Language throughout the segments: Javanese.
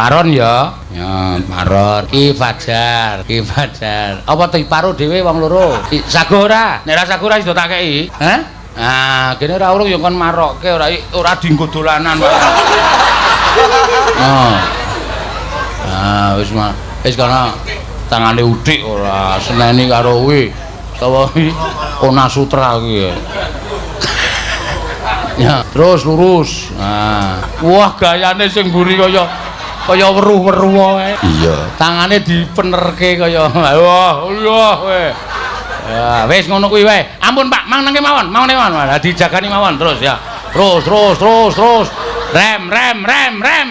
Paron ya. Ya, Paron. Ki Fajar, Ki Fajar. Apa to paro dhewe wong loro? Sago ora? Nek ora sago ora iso tak kei. Hah? Ah, kene ora urung ya kon marokke ora ora dienggo dolanan. Oh. Ah, wis mah. Wis kono tangane utik ora seneni karo kuwi. Sapa kuwi? Ona Sutra kuwi. Ya, terus lurus. Nah, wah gayane sing mburi kaya kaya weruh-weruh wae. Iya, tangane dipenerke kaya wah, iya kowe. Ya, wis ngono kuwi wae. Ampun, Pak, mang nangke mawon, mang nangke mawon. Lah dijagani mawon terus ya. Terus, terus, terus, terus. Rem, rem, rem, rem.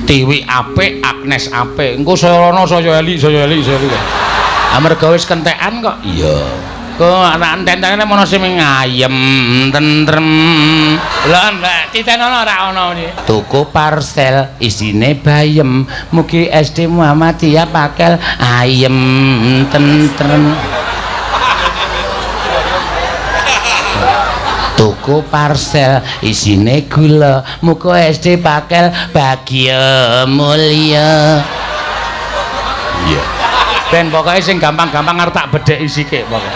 Tiwi apik, Agnes apik. Engko saya rono saya elik, saya elik, saya elik. Amarga wis kentekan kok. Iya. Kok anak enten-entene mono sing ngayem tentrem. Lah mbak titenono ora ana iki. Tuku parsel isine bayem, mugi SD Muhammadiyah pakel ayem tentrem. Tuku parsel isine gula, muga SD pakel bagya mulya. Iya. Ben pokoke sing gampang-gampang arep tak bedheki sithik pokoke.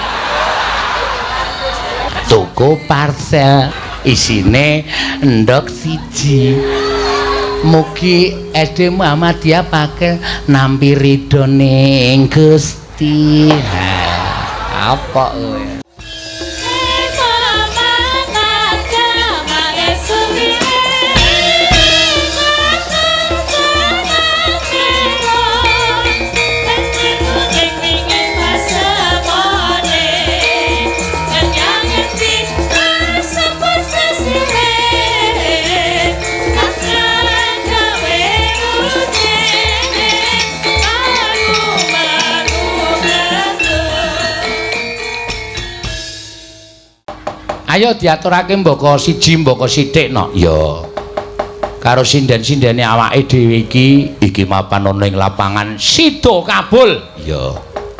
Tuku parsel isine endhog siji, mugi SD Muhammadiyah pakel nampi ridhone Gusti. Ha, apa kowe? Ayo diaturake mbaka siji mbaka sithik no. Ya. Karo sinden-sindene awake dhewe iki iki mapan ana ing lapangan Sida Kabul. Ya.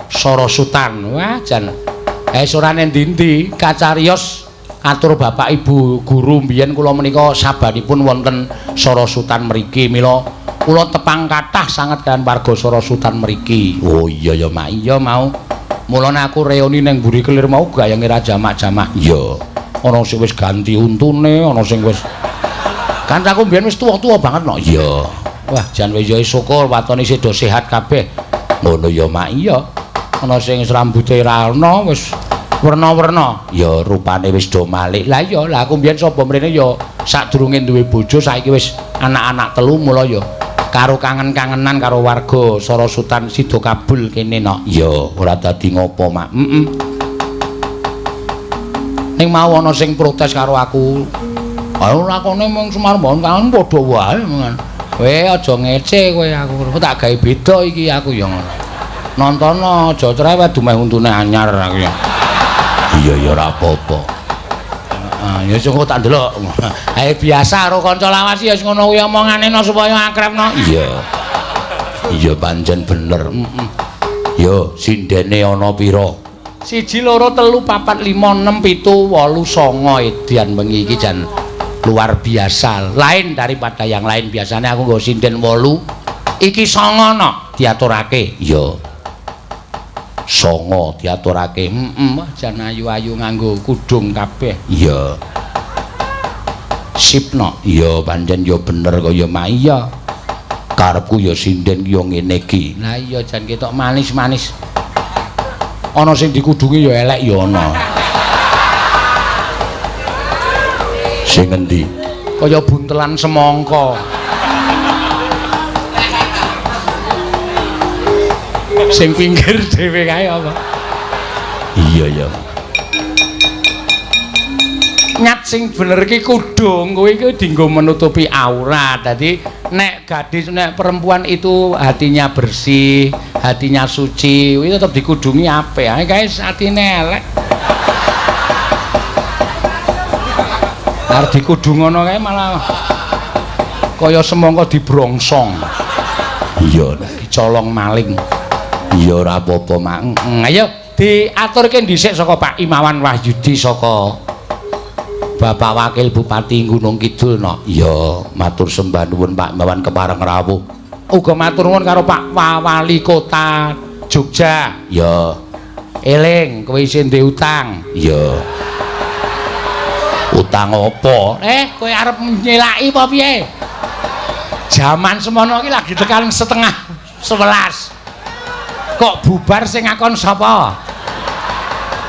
Sarasutan. Wah jan. Sorane ndi-ndi kacariyos atur bapak ibu guru mbiyen kula menika sabanipun wonten Sarasutan mriki. Mila kula tepang kathah sanget kaliyan warga Sarasutan mriki. Oh iya ya Mak. Iya mau. Mulane aku reuni ning mburi kelir mau gayange ra jamak-jamak. Iya. Ana sing wis ganti untune, ana sing wis kancaku mbiyen wis tuwa-tuwa banget no. Iya. Wah, jan wis ya syukur watone isih do sehat kabeh. Ngono ya Mak. Iya. Ana sing rambute ra ana wis werna-werna. Ya rupane wis do malik. Lah iya, lah aku mbiyen sapa mrene ya sadurunge duwe bojo saiki wis anak-anak telu mula ya karo kangen-kangenan karo warga Sarasutan Sida Kabul kene no. Iya, ora dadi ngopo, Mak. Heeh. Ning mau ana sing protes karo aku. Ayo lakone mung Semar Mbon kangen padha wae mangan. Kowe aja ngece kowe aku. Tak gawe beda iki aku ya ngono. Nontono aja cerewet dumeh untune anyar aku ya. Iya ya ora apa-apa. Heeh, ya sing tak ndelok. Ae biasa karo kanca lawas ya wis ngono kuwi omongane no supaya akrab no. Iya. Iya pancen bener. Heeh. Yo sindene ana pira? 1 2 3 4 5 6 7 8 9 edian bengi iki jan luar biasa, lain daripada yang lain. Biasanya aku nggo sinden 8, iki 9 no diaturake. Iya. 9 diaturake. Heeh, wah jan ayu-ayu nganggo kudung kabeh. Iya. Sip no. Iya pancen ya bener kaya mak. Iya. Karepku ya sinden ki ya ngene iki. Lah iya jan ketok manis-manis. Ana sing dikudungi ya elek ya ana. Sing ngendi? Kaya buntelan semangka. Sing pinggir dhewe kae apa? Iya ya. Nyat sing bener ki kudung kuwi ki dienggo menutupi aurat. Dadi nek gadis nek perempuan itu hatinya bersih, hatinya suci, kuwi tetep dikudungi apik. Ae guys, atine elek. Arep dikudung ngono kae malah kaya semangka dibrongsong. Iya, dicolong maling. Iya ora apa-apa, Mak. Ayo diaturke dhisik saka Pak Imawan Wahyudi saka Bapak Wakil Bupati Gunung Kidul no. Iya, matur sembah nuwun Pak Imawan kepareng rawuh. Uga matur nuwun karo Pak Wali Kota Jogja. Ya. Eling kowe isih ndek utang. Iya. Utang apa? Kowe arep nyelaki apa piye? Jaman semono iki lagi tekan 10:30. Kok bubar sing ngakon sapa?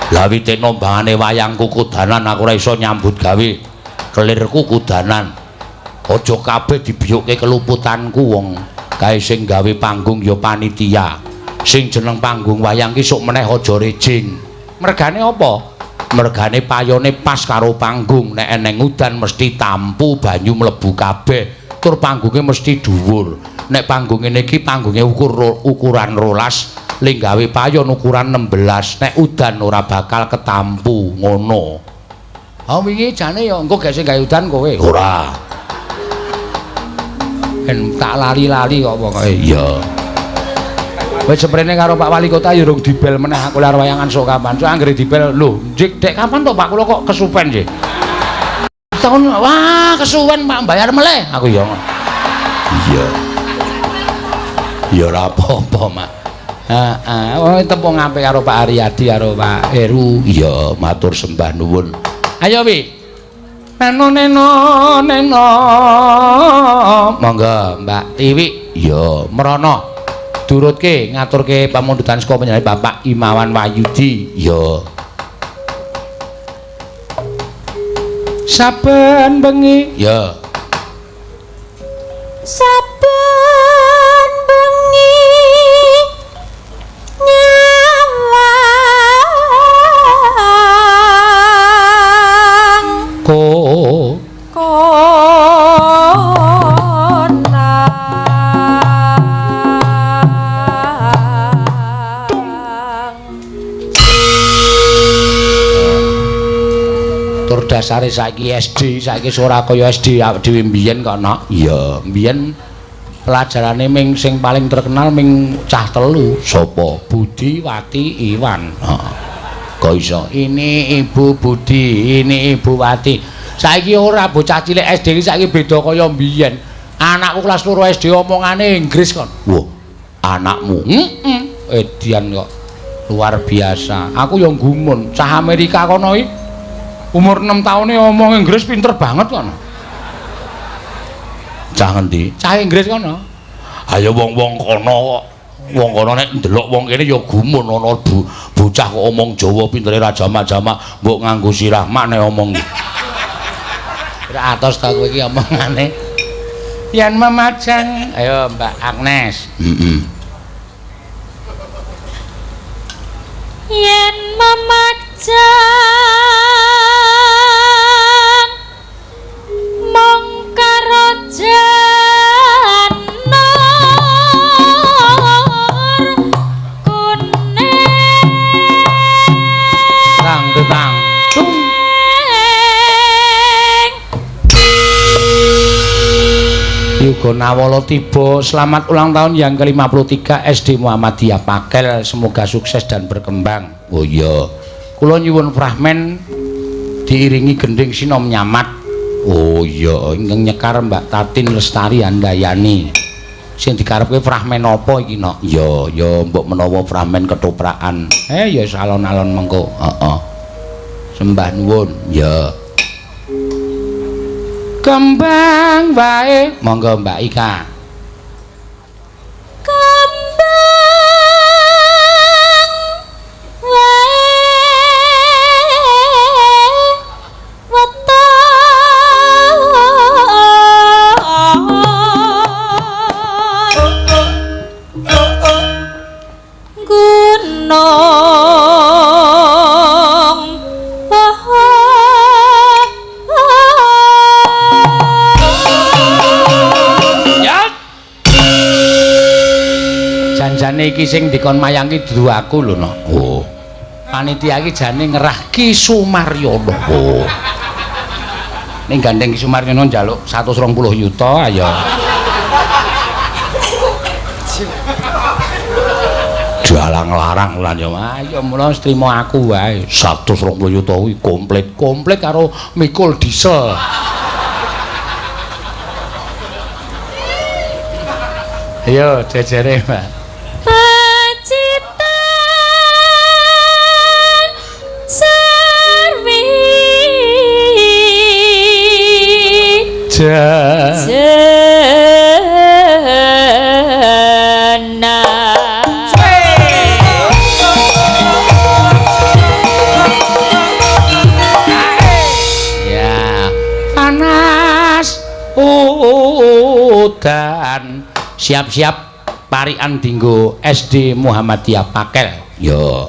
Lah wite nombangane wayang kukudanan aku ora iso nyambut gawe. Kelirku kudanan. Aja kabeh dibiyukke keluputanku wong kae sing gawe panggung ya panitia. Sing jeneng panggung wayang ki sok meneh aja rejing. Mergane apa? Mergane payone pas karo panggung, nek eneng udan mesti tampu banyu mlebu kabeh. Tur panggunge mesti dhuwur. Nek panggung ngene iki panggunge ukuran 12, ling gawe payon ukuran 16. Nek udan ora bakal ketampu ngono. Ha wingi jane ya engko gek sing gawe udan kowe. Ora. Ben tak lali-lali kok pokoke. Iya. Wis seprene karo Pak Wali Kota ya urung dibel meneh aku lar wayangan sok kapan. Sok anggere dibel lho, njik dek kapan to Pak kula kok kesupen nggih. Tahun wah kesuwen Pak bayar meleh aku ya. Iya. Ya ora apa-apa, Mak. Heeh, wong tepung apik karo Pak Aryadi karo Pak Heru. Iya, matur sembah nuwun. Ayo wi. Neno neno neno. Monggo Mbak Tiwi. Iya, mrono. Durutke ngaturke pamundutan saka panjenengan Bapak Imawan Wahyudi. Iya. Saben bengi. Ya. Saben bengi nyawang ko tur dasare saiki SD saiki ora kaya SD awake dhewe mbiyen kok nok. Iya, mbiyen pelajarane ming sing paling terkenal ming cah telu. Sapa? Budi, Wati, Iwan. Heeh. Kok iso? Ini Ibu Budi, ini Ibu Wati. Saiki ora, bocah cilik SD iki saiki beda kaya mbiyen. Anakku kelas 2 SD omongane Inggris kon. Wah, anakmu. Heeh. Edian kok. Luar biasa. Aku yo gumun, cah Amerika kono iki umur 6 tahun omong Inggris pinter banget kono. Cah ngendi? Cah Inggris kono. Ayo wong-wong kono kok. Wong kono nek ndelok wong kene ya gumun ana bocah kok omong Jawa pintere ra jamak-jamak, mbok nganggo sirah mak nek omong. Ora atos ta kowe iki omongane. Yen memajang, ayo Mbak Agnes. Heeh. Yen memajang mung karo janur kuning tang tang tung. Yuga Nawala tiba. Selamat ulang tahun yang ke-53 SD Muhammadiyah Pakel. Semoga sukses dan berkembang. Oh iya. Kula nyuwun fragmen diiringi gending sinom nyamat. Oh iya, ingkang nyekar Mbak Tatin Lestari Handayani. Sing dikarepke fragmen apa iki, Nok? Ya, ya mbok menawa fragmen ketoprakan. Ya alon-alon mengko. Heeh. Sembah nuwun. Ya. Kembang wae. Monggo Mbak Ika. Kembang wae weton gunung. Janjane iki sing dikon mayang ki dudu aku lho, Nok. Oh. Panitia iki jane ngerah Ki Sumaryono. Oh. Ning gandeng Ki Sumaryono njaluk 120 yuta ayo. Dalang larang lan ya ayo mula wis trimo aku wae. 120 yuta kuwi komplit-komplit karo mikul diesel. Ayo jejere, Mbak. Pacitan sarwi Ja. Jena. Ya, panas udan. Siap-siap parikan dinggo SD Muhammadiyah Pakel. Yo.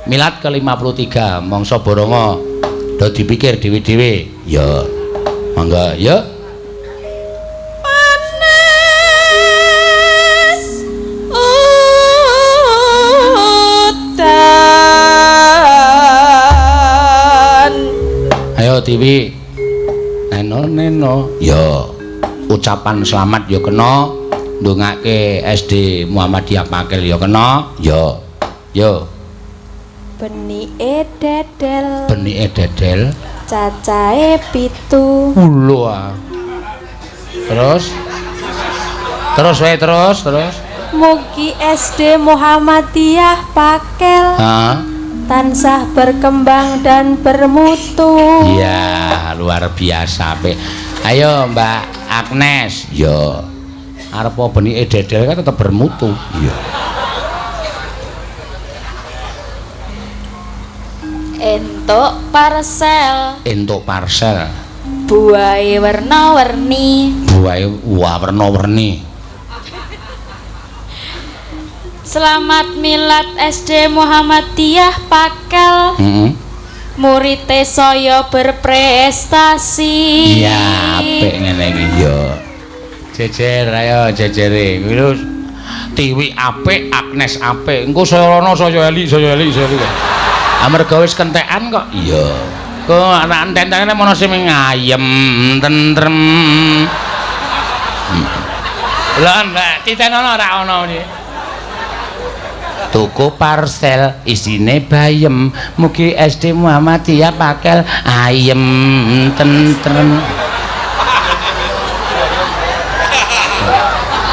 Milad ke-53 mangsa Borongo. Do dipikir dhewe-dhewe. Yo. Mangga, yo. Panas udan. Ayo Tiwi. Neno neno. Yo. Ucapan selamat yo kena. Ndongake SD Muhammadiyah Pakel yo kena. Yo. Yo. Benike dedel, Benike dedel. Cacahe 7. Ulo ah. Terus. Terus wae terus, terus. Mugi SD Muhammadiyah Pakel Ha. tansah berkembang dan bermutu. Iya, luar biasa apik. Ayo Mbak Agnes. Yo. Arep benike dedel kan tetep bermutu. Iya. Entuk parcel, Entuk parcel. Buahe werna-werni. Buahe wah werna-werni. Selamat milad SD Muhammadiyah Pakel. Heeh. Murite saya berprestasi. Iya, apik ngene iki yo. Jejer ayo jejere. Kuwi lho Tiwi apik, Agnes apik. Engko saya rono saya elik, saya elik, saya elik. Amarga wis kentekan kok. Iya. Kok anak enten-entene mono sing ngayem tentrem. Lah Mbak, titenono ora ono iki. Tuku parcel isine bayem. Mugi SD Muhammadiyah Pakel ayem tentrem.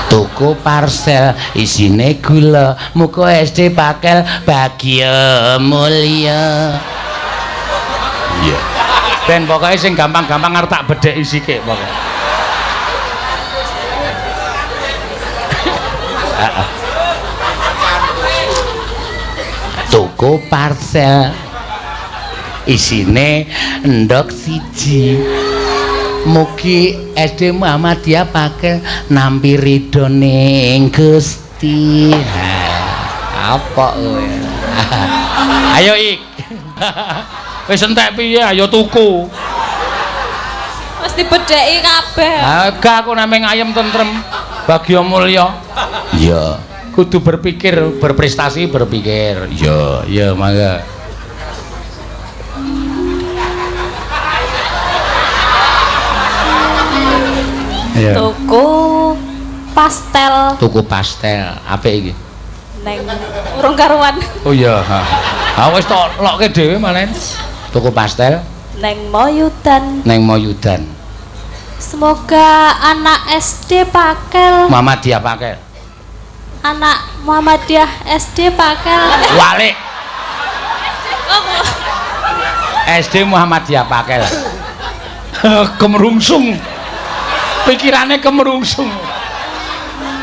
Tuku parcel isine gula. Muga SD Pakel bagya mulya. Iya. Ben pokoke sing gampang-gampang arep tak bedheki sithik pokoke. Tuku parcel isine endhog siji. Mugi SD Muhammadiyah Pakel nampi ridhone Gusti. Apa kowe? Ayo ik. Wis entek piye ayo tuku. Wis dibedheki kabeh. Ha gak aku nameng ayem tentrem bagya mulya. Iya. Kudu berpikir, berprestasi berpikir. Iya, iya mangga. Iya. Tuku pastel. Tuku pastel, apik iki. Neng urung karuan. Oh iya, ha. Ha wis tok lokke dhewe malen. Tuku pastel Neng Moyudan. Neng Moyudan. Semoga anak SD Pakel, Muhammadiyah Pakel. Anak Muhammadiyah SD Pakel. Walik. SD Muhammadiyah Pakel. Kemerungsung. Pikirane kemerungsung.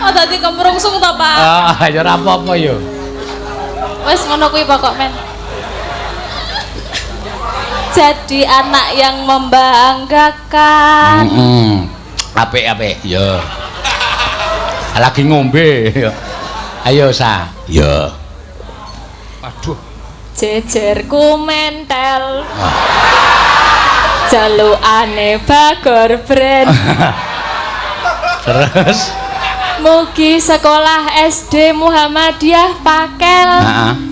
Oh, dadi kemerungsung to, Pak? Ah, ya ora apa-apa ya. Wis ngono kuwi pokok men. Jadi anak yang membanggakan. Apik-apik. Ya. Lagi ngombe. Ayo, Sa. Ya. Aduh. Jejerku mentel. Jalukane Bagor Brand. Terus Mugi sekolah SD Muhammadiyah Pakel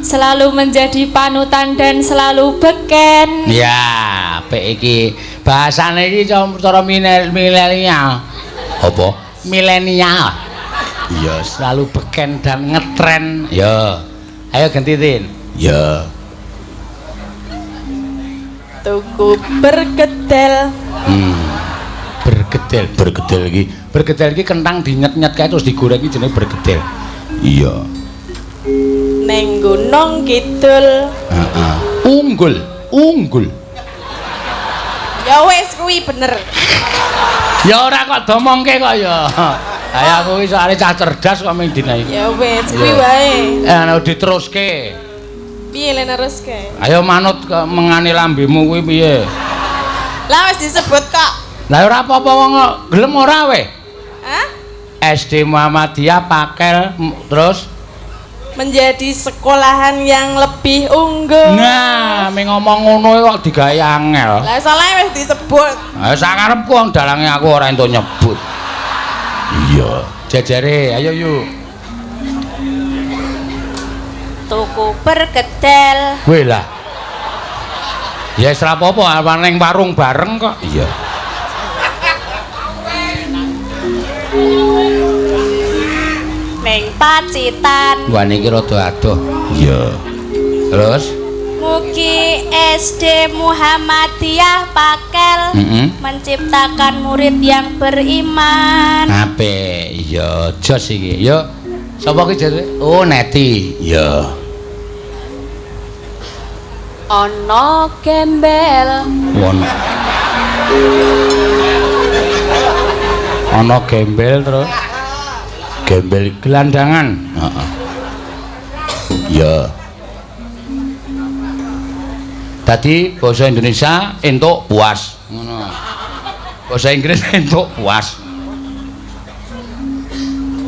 selalu menjadi panutan dan selalu beken. Ya, apik iki. Bahasane iki cara milenial. Apa? Milenial. Iya, selalu beken dan ngetren. Ya. Ayo ganti Tin. Ya. Tuku bergedel. Bergedel, bergedel iki. Bergedel iki kentang dinyet-nyet kae terus digoreng iki jenenge bergedel. Iya. Neng Gunung Kidul. Heeh. Unggul, unggul. Ya wis kuwi bener. Ya ora kok domongke kok ya. Ayo aku iki soalé cah cerdas kok ming dinae. Ya wis kuwi wae. Eh diteruske. Piye le neruske? Ayo manut ke mengane lambemu kuwi piye? Lah wis disebut kok. Lah ora apa-apa wong gelem ora weh. Hah? SD Muhammadiyah Pakel terus menjadi sekolahan yang lebih unggul. Nah, ming ngomong ngono kok digawe angel. Lah soalnya wis disebut. Lah sakarepku wong dalange aku ora entuk nyebut. Iya, jejere, ayo yuk. Tuku bergedel. Weh lah. Ya wis ora apa-apa, arep ning warung bareng kok. Iya. Neng Pacitan. Wah niki rada adoh. Iya. Terus mugi SD Muhammadiyah Pakel menciptakan murid yang beriman. Apik. Iya, jos iki. Yo. Sapa ki jare? Oh, Neti. Iya. Ana gembel. Ono. Ana gembel terus. Gembel gelandangan. Heeh. Iya. Dadi basa Indonesia entuk puas. Ngono. Basa Inggris entuk puas.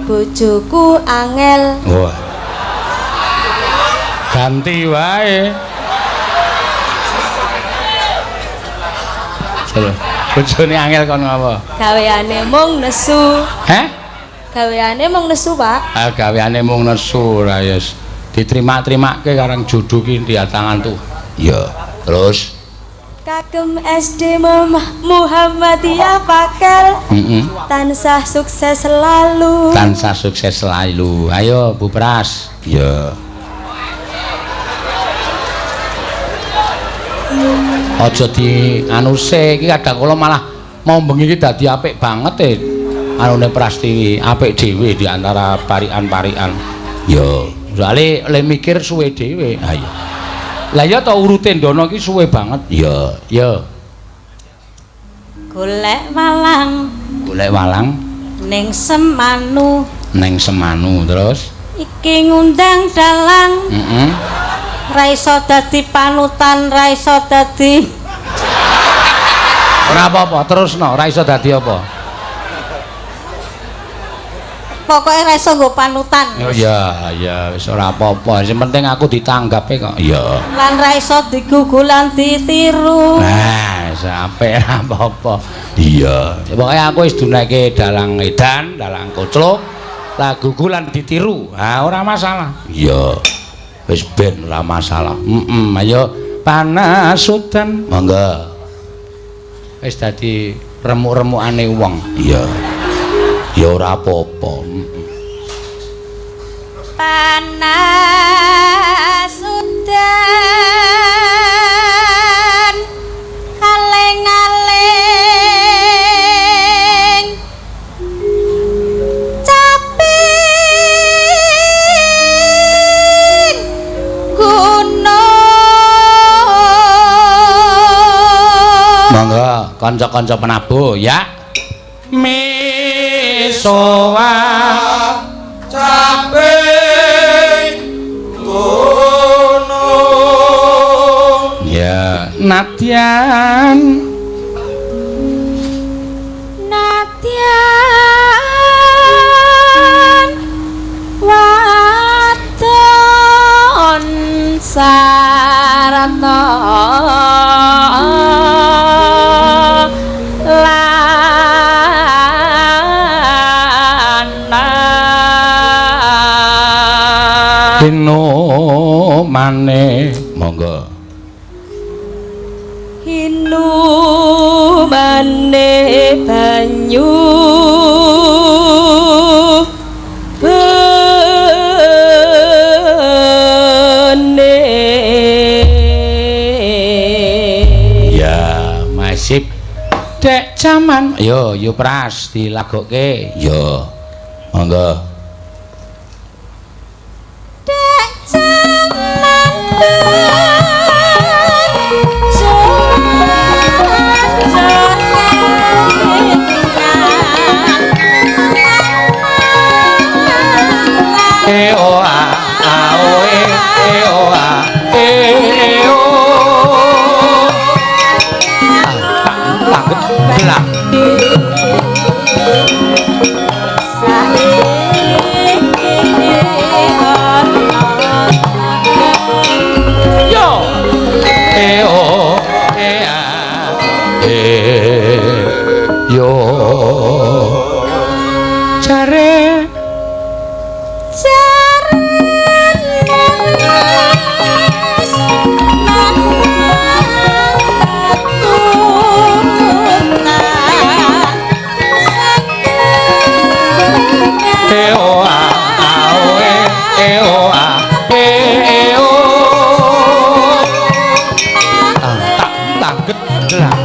Bojoku angel. Wah. Ganti wae. Bojone angel kono apa? Gaweane mung nesu. Heh? Gaweane mung nesu, Pak. Ah, gaweane mung nesu ora ya. Diterima-terimake karang jodoh ki di tangan tuh. Iya. Terus kagem SD Muhammadiyah Pakel. Tansah sukses selalu. Tansah sukses selalu. Ayo Bu Pras. Iya. Aja di anuse iki kadang kala malah mau bengi iki dadi apik banget e. Anune Prastiwi apik dhewe di antara parikan-parikan. Ya, soalé le mikir suwe dhewe. Ha iya. Lah ya ta urute ndono iki suwe banget. Ya, ya. Golek walang. Golek walang ning Semanu. Ning Semanu terus iki ngundang dalang. Heeh. Ra iso dadi panutan, ra iso dadi. Ora apa-apa, terusno, ra iso dadi apa? Pokoke ra iso nggo panutan. Oh iya, iya wis ora apa-apa. Sing penting aku ditanggape kok. Iya. Lan ra iso digugulan ditiru. Nah, wis apik ora apa-apa. Iya. Pokoke aku wis duneke dalang edan, dalang koclok, lah gugulan ditiru. Ha ora masalah. Iya. Wis ben ora masalah. Heeh, ayo panasudan. Monggo. Wis dadi remuk-remukane wong. Iya. Ya ora apa-apa. Panas udan kaleng-aleng caping gunung. Monggo kanca-kanca penabuh ya. Misoa caping gunung. Ya, nadyan nadyan wadon sarta Hinumane monggo. Hinumane banyu jaman. Yo, yo Pras dilagokke. Yo. Monggo. Dek jaman E o a a o e e o a e e o. Ah, tak Yo. E o e a e yo. Jare e o a a o e e o a e e o. Ah, tak tangget lah.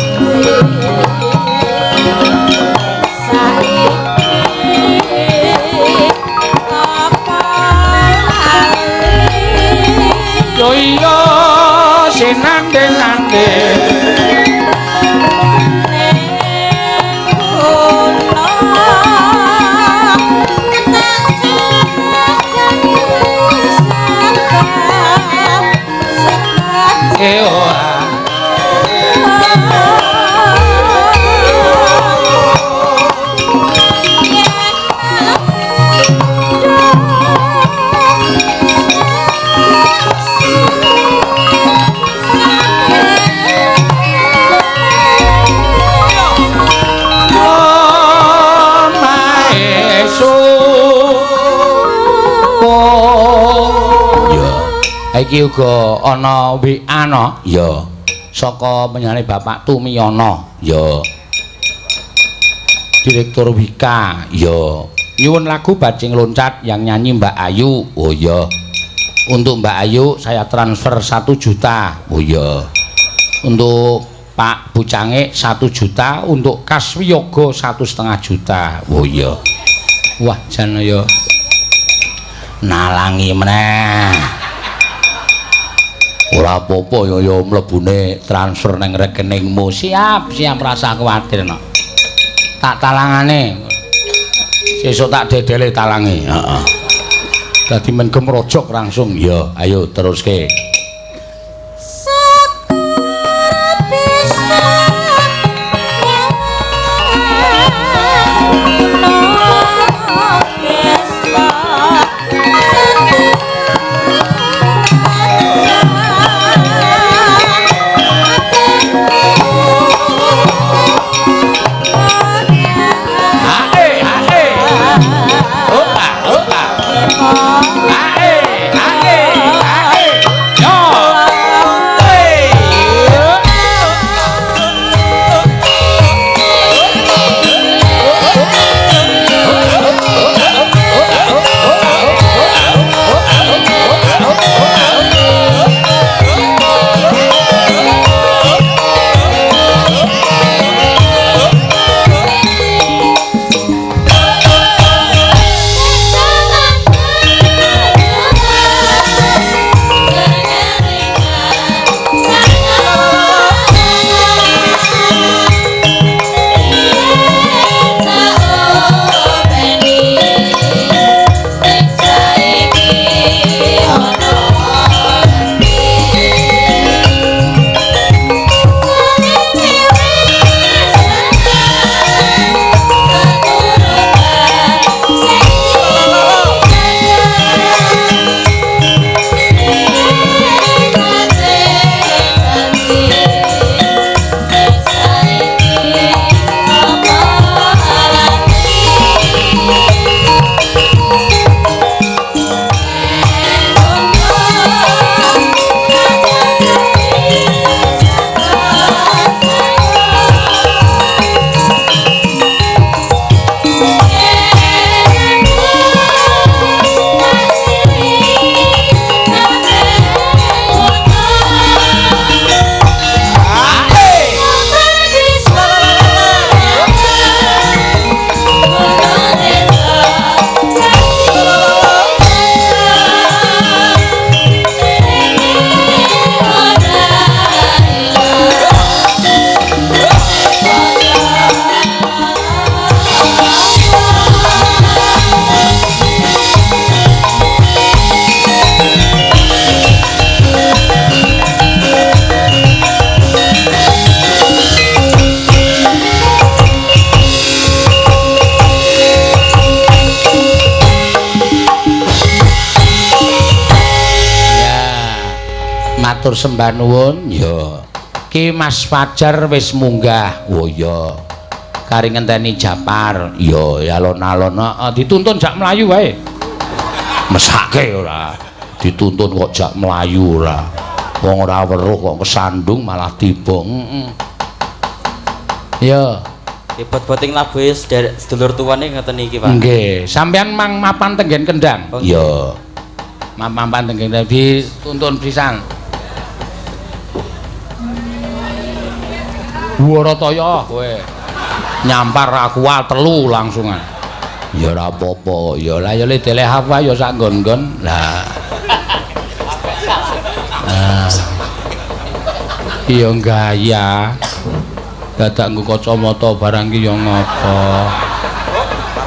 Yo iya sinande-nande. E o a. Iki uga ana WA no? Ya. Saka menyane Bapak Tumiyono. Ya. Direktur Wika. Ya. Nyuwun lagu Bajing Loncat yang nyanyi Mbak Ayu. Oh ya. Untuk Mbak Ayu saya transfer 1 juta. Oh ya. Untuk Pak Bucange 1 juta, untuk Kaswiyoga 1,5 juta. Oh ya. Wah, jan ya. Nalangi meneh. Ora apa-apa ya ya mlebune transfer nang rekeningmu. Siap, siap rasa kuwatir no. Tak talangane. Sesuk tak dedele talange. Heeh. Dadi men gemrojok langsung. Ya, ayo teruske. Ae, ae, ae. Matur sembah nuwun. Ya. Ki Mas Fajar wis munggah. Oh iya. Kari ngenteni Japar. Ya, alon-alon. Heeh, dituntun jak mlayu wae. Mesake ora. Dituntun kok jak mlayu ora. Wong ora weruh kok kesandung malah tiba. Heeh. Ya. Bot-boting labuhe sedulur tuwane ngoten iki, Pak. Nggih, sampeyan mang mapan tenggen Kendang. Iya. Mapan tenggen Kendang dituntun pisan. Warataya kowe. Nyampar aku telu langsungan. Ya ora apa-apa. Ya lah ya le deleh apa ya sak nggon-nggon. Lah. Iya gaya. Dadak nggo kacamata barang ki ya ngapa.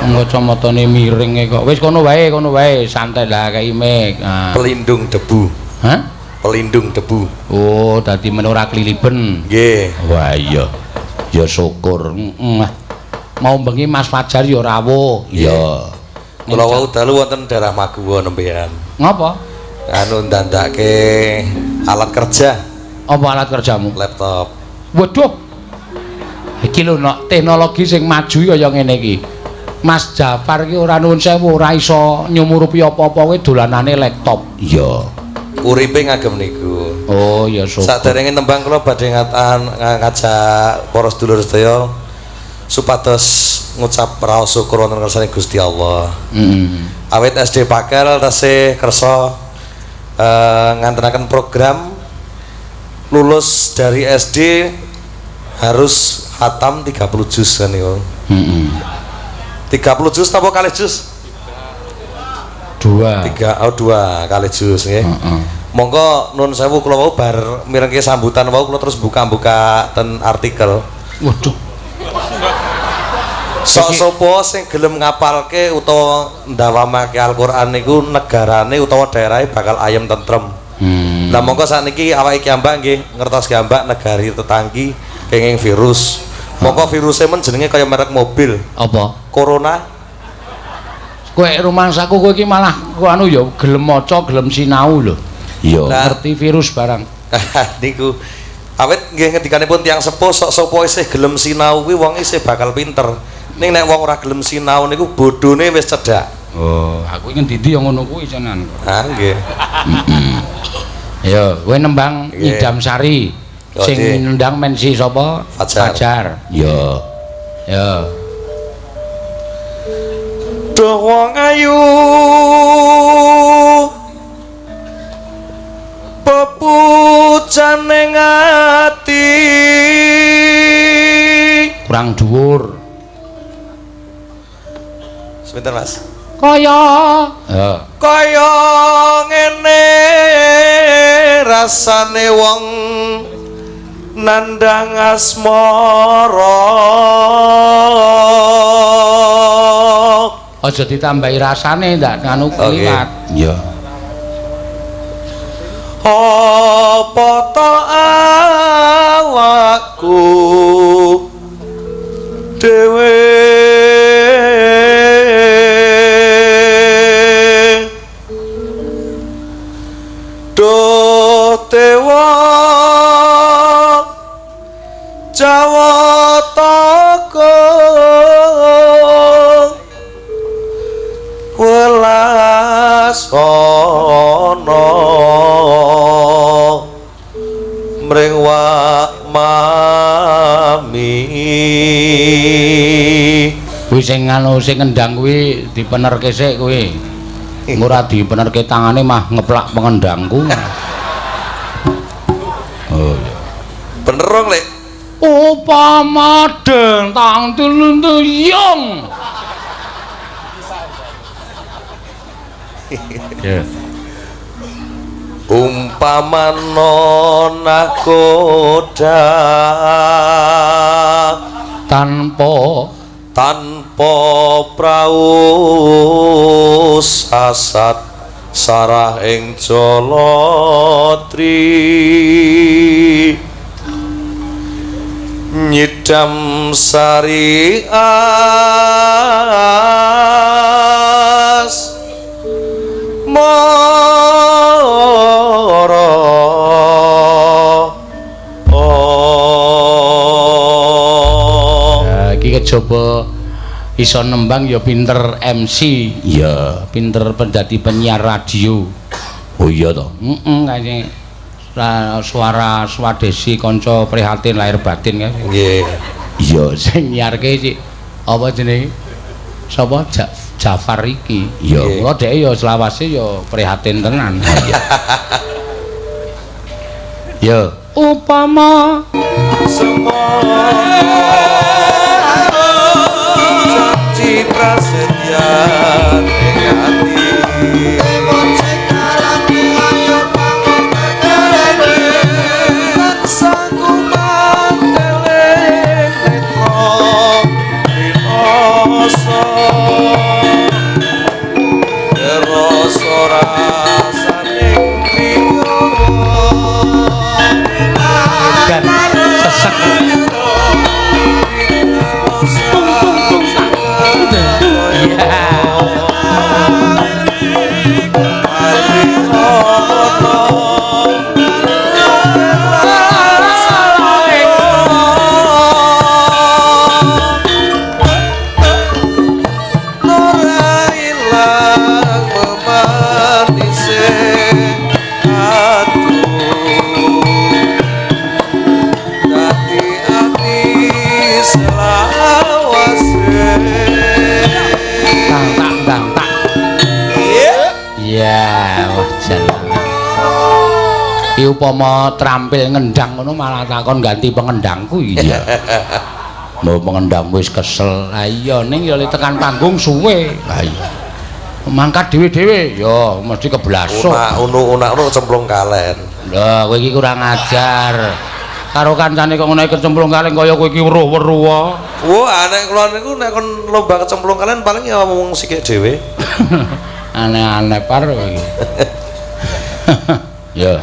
Kacamatane miring kok. Wis kono wae, santai lah kei mik. Pelindung debu. Hah? Pelindung debu. Oh, dadi men ora kliliben. Nggih. Wah iya. Ya syukur. Mau bengi Mas Fajar ya rawuh. Iya. Kula wau dalu wonten daerah Maguwo nembean. Ngapa? Anu ndandake alat kerja. Apa alat kerjamu? Laptop. Waduh. Iki lho nok teknologi sing maju kaya ngene iki. Mas Jafar iki ora nuwun sewu ora iso nyumurupi apa-apa kowe dolanane laptop. Iya. Uripe ngagem niku. Oh ya syukur. Saderenge tembang kula badhe ngajak para sedulur sedaya supados ngucap raos syukur wonten kersane Gusti Allah. Heeh. Awit SD Pakel tasih kersa ngantenaken program lulus dari SD harus khatam 30 juz kan niku. Heeh. 30 juz napa kalih juz? 2. 3 oh 2 kalih juz nggih. Heeh. Monggo nun sewu kula wau bar mirengke sambutan wau kula terus buka-buka ten artikel. Waduh. Sok sapa sing gelem ngapalke utawa ndawamake Al-Qur'an niku negarane utawa daerahe bakal ayem tentrem. Lah monggo sakniki awake kiambak nggih ngertos kiambak negari tetanggi kenging virus. Monggo virusnya men jenenge kaya merek mobil. Apa? Corona. Kowe rumangsaku kowe iki malah anu ya gelem maca, gelem sinau lho. Iya, ngerti virus barang. Niku. Awit nggih ngendikanipun tiyang sepuh sok sapa isih gelem sinau kuwi wong isih bakal pinter. Ning nek wong ora gelem sinau niku bodhone wis cedhak. Oh, aku iki ngendi-endi ya ngono kuwi tenan. Ha nggih. Ya, kowe nembang Idam Sari. Sing nendang mensi sapa? Fajar. Ya. Ya. Duh wong ayu pepujane ati kurang dhuwur. Sebentar, Mas. Kaya ya. Kaya ngene rasane wong nandang asmara. Aja ditambahi rasane ndak nganu kliwat. Iya. Apa ta awakku dhewe do dewa Jawataka welas ana mring wak mami. Kuwi sing anu sing ngendang kuwi dipenerke sik kuwi. Ora dipenerke tangane mah ngeplak pengendangku. Oh iya. Bener rong, Lek. Upama dentang tulung-tuyung. Ya. Umpama nakoda tanpa tanpa prau sasat sarah ing Jalatri nyidam sari as mara. Kejaba iso nembang ya pinter MC. Iya, pinter dadi penyiar radio. Oh iya to. Heeh, kayane suara Swadesi kanca prihatin lahir batin kae. Nggih. Iya, sing nyiarke sik apa jenenge? Sapa? Jafar iki. Iya, mula dhek ya selawase ya prihatin tenan. Ya, upama semono janji prasetya ing ati Iki upama trampil ngendang ngono malah takon ganti pengendangku. Iya. Mbok pengendang wis kesel. Ha iya ning ya tekan panggung suwe. Ha iya. Mangkat dhewe-dhewe ya mesti keblasuk. Unak-unak kecemplung kalen. Lha kowe iki kurang ajar. Karo kancane kok ngono kecemplung kalen kaya kowe iki weruh-weruh. Wah, nek kula niku nek kon lomba kecemplung kalen paling ya mung sikik dhewe. Aneh-aneh par kowe iki. Ya.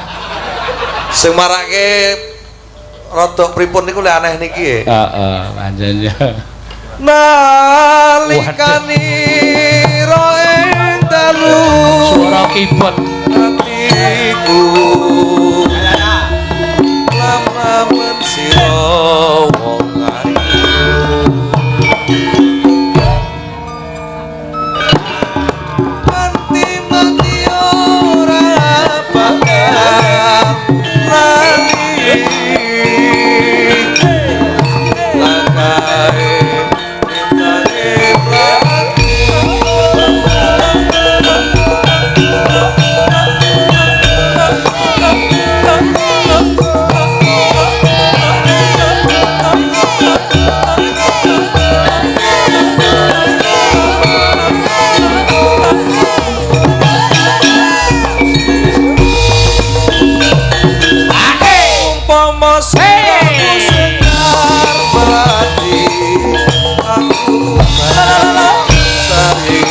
Sing marake rada pripun niku le aneh niki. Heeh, pancen ya. Nalikane ing dalu suara keyboard atiku lama mensira wong ayu mati mati ora bakal lali langkae lintange mlaku. Umpama siramu sekar melati aku sari.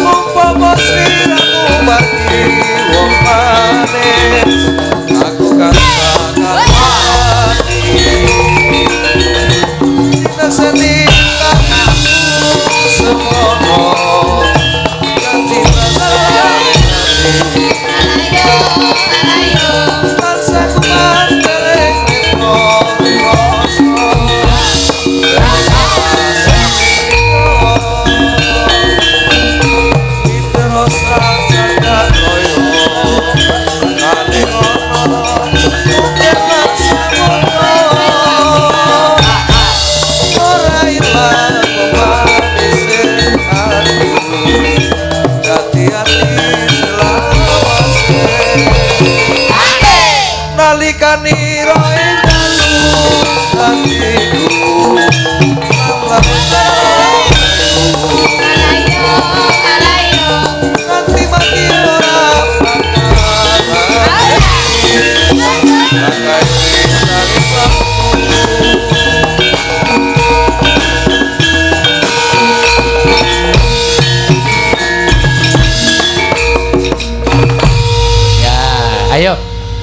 Umpama siramu margi wong manis aku kan bakal mati. Naseni aku semono ganti rasane. Nalikanira ing dalu atiku nganti mati ora bakal Ya, ayo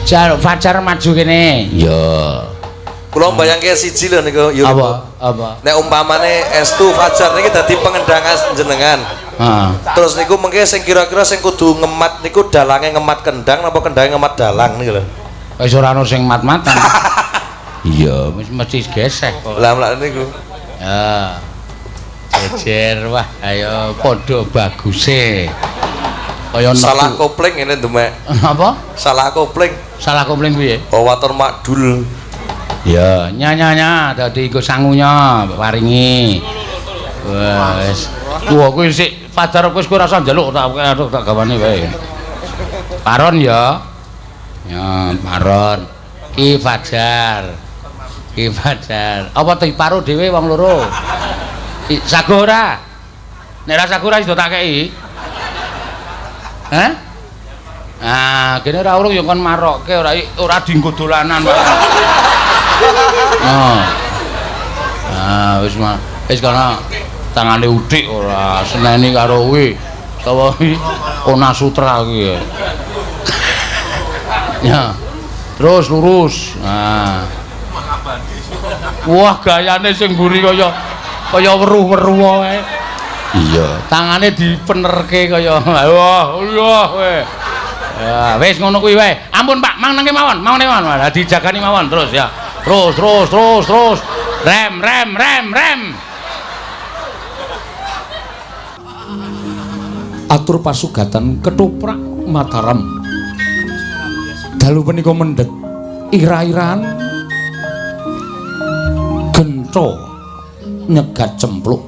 Jar Fajar maju kene. Ya. Kula mbayangke siji lho niku yo. Apa? Apa? Nek umpamane estu Fajar niki dadi pengendang jenengan. Heeh. Terus niku mengke sing kira-kira sing kudu ngemat niku dalange ngemat kendang napa kendange ngemat dalang niku lho. Wis ora ono sing mat-matan. Iya, wis mesti geseh kok. Lah mlakne niku. Ya. Jejer wah, ayo padha baguse. Kaya Salah kopling ngene demek. Apa? Salah kopling. Salah kopling piye? Oh waton makdul. Ya, nya nya nya dadi iku sangunya paringi. Wes. Wah, kuwi sik Fajar wis kowe ora usah njaluk tak tak gawane wae. Paron ya. Ya, Paron. Ki Fajar. Ki Fajar. Apa diparo dhewe wong loro? Sago ora? Nek ora sago ora iso tak kei. Hah? Ah, kene ora urung ya kon marokke ora ora dienggo dolanan wae. Oh. Ah, wis wis kono tangane udik ora seneni karo kuwi. Sapa kuwi? Ona Sutra kuwi. Ya. Terus lurus. Nah. Wah, gayane sing mburi kaya kaya weruh-weruh wae. Iya, tangane dipenerke kaya wah, iya kowe. Ya, wis ngono kuwi wae. Ampun, Pak, mang nangke mawon, mang nangke mawon. Lah dijagani mawon terus ya. Terus, terus, terus, terus. Rem, rem, rem, rem. Atur pasugatan ketoprak Mataram. Dalu punika mendhet ira-iran gentho nyegat cempluk.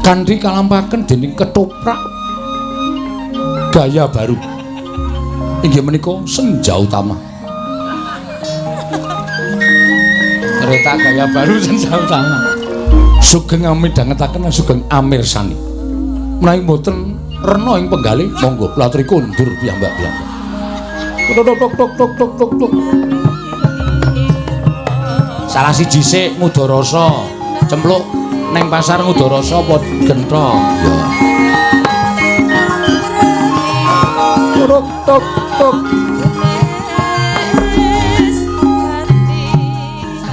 Kanthi kalampaken dening ketoprak gaya baru. Inggih menika Senja Utama. Kereta gaya baru Senja Utama. Sugeng amidhangetaken sugeng amirsani. Menawi mboten rena ing penggalih, monggo kula aturi kondur piyambak-piyambak. Tuk tuk tuk tuk tuk tuk tuk. Salah siji sik Ngudarasa, cempluk neng pasar Ngudarasa apa gentho? Ya. Tuk tuk tuk.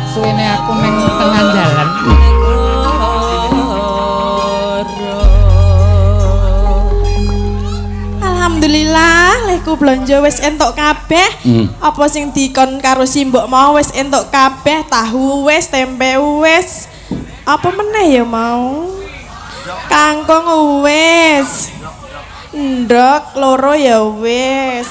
Suwene aku neng tengah dalan. Alhamdulillah, lehku blonjo wis entuk kabeh. Apa sing dikon karo simbok mau wis entuk kabeh, tahu wis, tempe wis. Apa meneh ya mau? Kangkung wis. Ndok loro ya wis.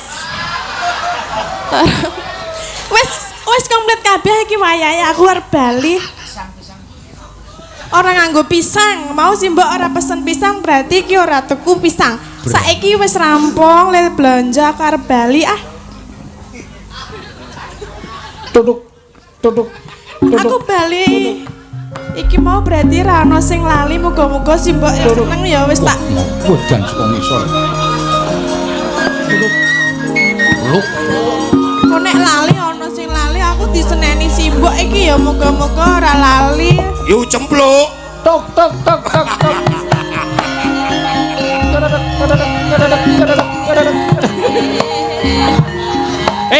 Wis wis komplit kabeh iki wayahe aku arep bali. Ora nganggo pisang, mau simbok ora pesen pisang berarti iki ora tuku pisang. Saiki wis rampung le blonjo aku arep bali ah. Tutuk tutuk. Aku bali. Iki mau berarti ra ono sing lali, muga-muga simbok ya seneng ya wis tak. Wedan saka ngisor. Luk. Kok nek lali ono sing lali aku diseneni simbok iki ya muga-muga ora lali. Yu cempluk. Tok tok tok tok tok.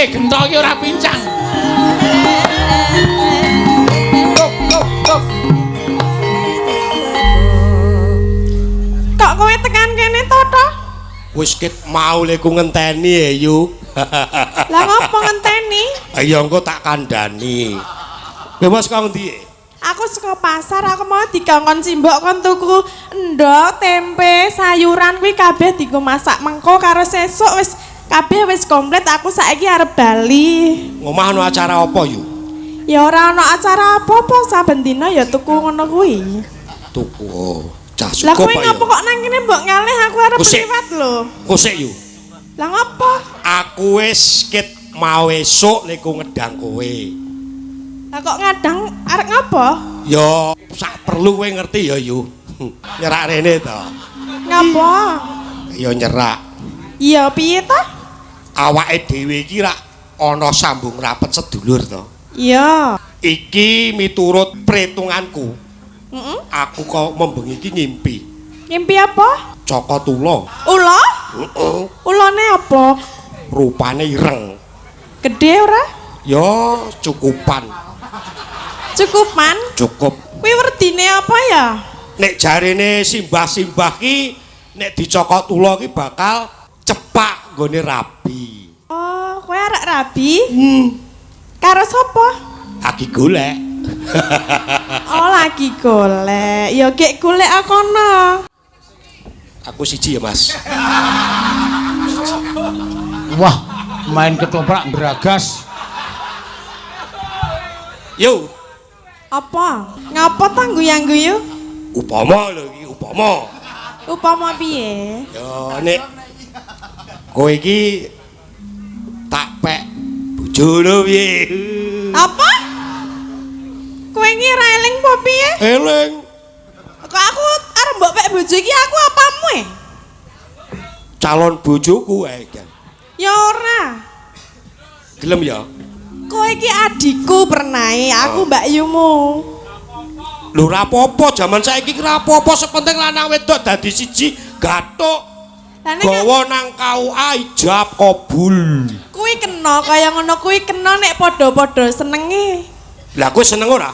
Gentho iki ora pincang. Tok tok tok. Kok kowe tekan kene to, to? Wis ket mau leku ngenteni ya, Yu. Lah ngopo ngenteni? Ya engko tak kandhani. Kowe mas kok ngendi? Aku saka pasar, aku mau dikongkon simbok kon tuku endhog, tempe, sayuran kuwi kabeh dienggo masak mengko karo sesuk wis kabeh wis komplit, aku saiki arep bali. Ngomah ana acara apa, Yu? Ya ora ana acara apa-apa, saben dina ya tuku ngono kuwi. Tuku. Oh, cah Lah cukup kowe kok ya. ngopo kok nang kene mbok ngalih aku arep liwat lho. Kosik, Yu. Lah ngopo? Aku wis ket mau esuk leku ngedang kowe. Lah kok ngadang arep ngopo? Ya sak perlu kowe ngerti ya, Yu. Nyerak rene to. Ngopo? Ya nyerak. Iya piye to? Awake dhewe iki rak ana sambung rapet sedulur to. Iya. Iki miturut perhitunganku. Heeh. Aku kok membengi iki ngimpi. Ngimpi apa? Cokot ula. Ula? Heeh. Ulane apa? Rupane ireng. Gede ora? Ya cukupan. Cukupan? Cukup. Kuwi werdine apa ya? Nek jarene simbah-simbah ki nek dicokot ula ki bakal cepak nggone rabi. Oh, kowe Arek rabi? Karo sapa? Lagi golek. Oh, lagi golek. Ya gek golek kono. Aku siji ya, Mas. Wah, main ketoprak nggragas. Yo, Apa? Ngapa ta guyang-guyu? Upama lho iki, upama. Upama piye? Ya nek kowe iki tak pek bojo lho piye? Apa? Kowe iki ra eling apa piye? Eling. Kok aku arep mbok pek bojo iki aku apamu e? Calon bojoku ae kan. Ya ora. Gelem ya? Kowe iki adikku pernae, aku mbakyumu. Lho ora apa-apa, jaman saiki ki ora apa-apa, sepenting lanang wedok dadi siji, gathuk. Gawa nang KUA ijab kabul. Kuwi kena kaya ngono kuwi kena nek padha-padha senenge. Lah kowe seneng ora?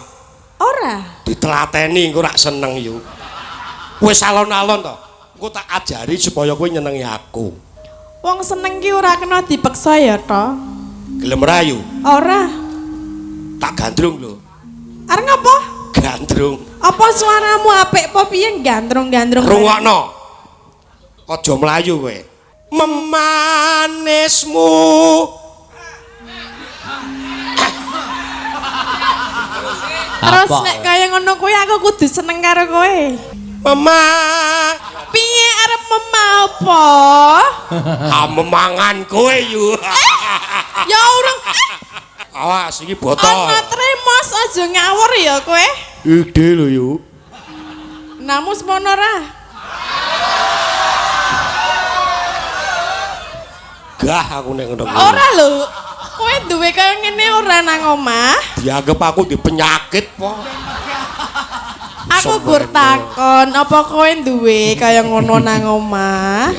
Ora. Ditelateni engko rak seneng yo. Wis alon-alon to. Engko tak ajari supaya kowe nyenengi aku. Wong seneng ki ora kena dipeksa ya to. Gelem ra yo? Ora. Tak gandrung lho. Arep ngapa? Gandrung. Apa suaramu apik apa piye gandrung-gandrung? Rungokno. Aja mlayu kowe. Memanismu. Terus nek kaya ngono kuwi aku kudu seneng karo kowe. Mema. Piye arep mema apa? Ah memangan kowe yu. Ya urung. Awas iki botol. Ana tremos aja ngawur ya kowe. Ide lho yu. Namu semono ra. Gah aku nek ngono kuwi. Ora lho. Kowe duwe kaya ngene ora nang omah? Dianggep aku di penyakit po. Aku gur takon, apa kowe duwe kaya ngono nang omah?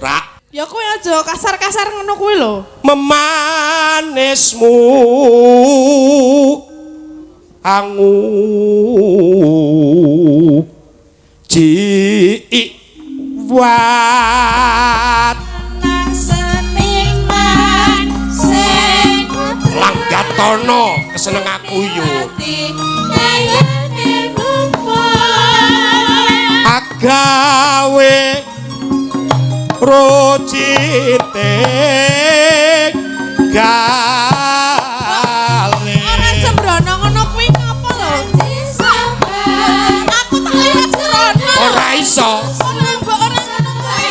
Ra. Ya kowe aja kasar-kasar ngono kuwi lho. Memanismu angu jiwat Nang seniman sing langgatono keseneng aku yo agawe rocite gale. Ora sembrono ngono kuwi ngapa lho? Aku tak lihat sembrono. Ora iso. Ora mbok ora ngono kuwi.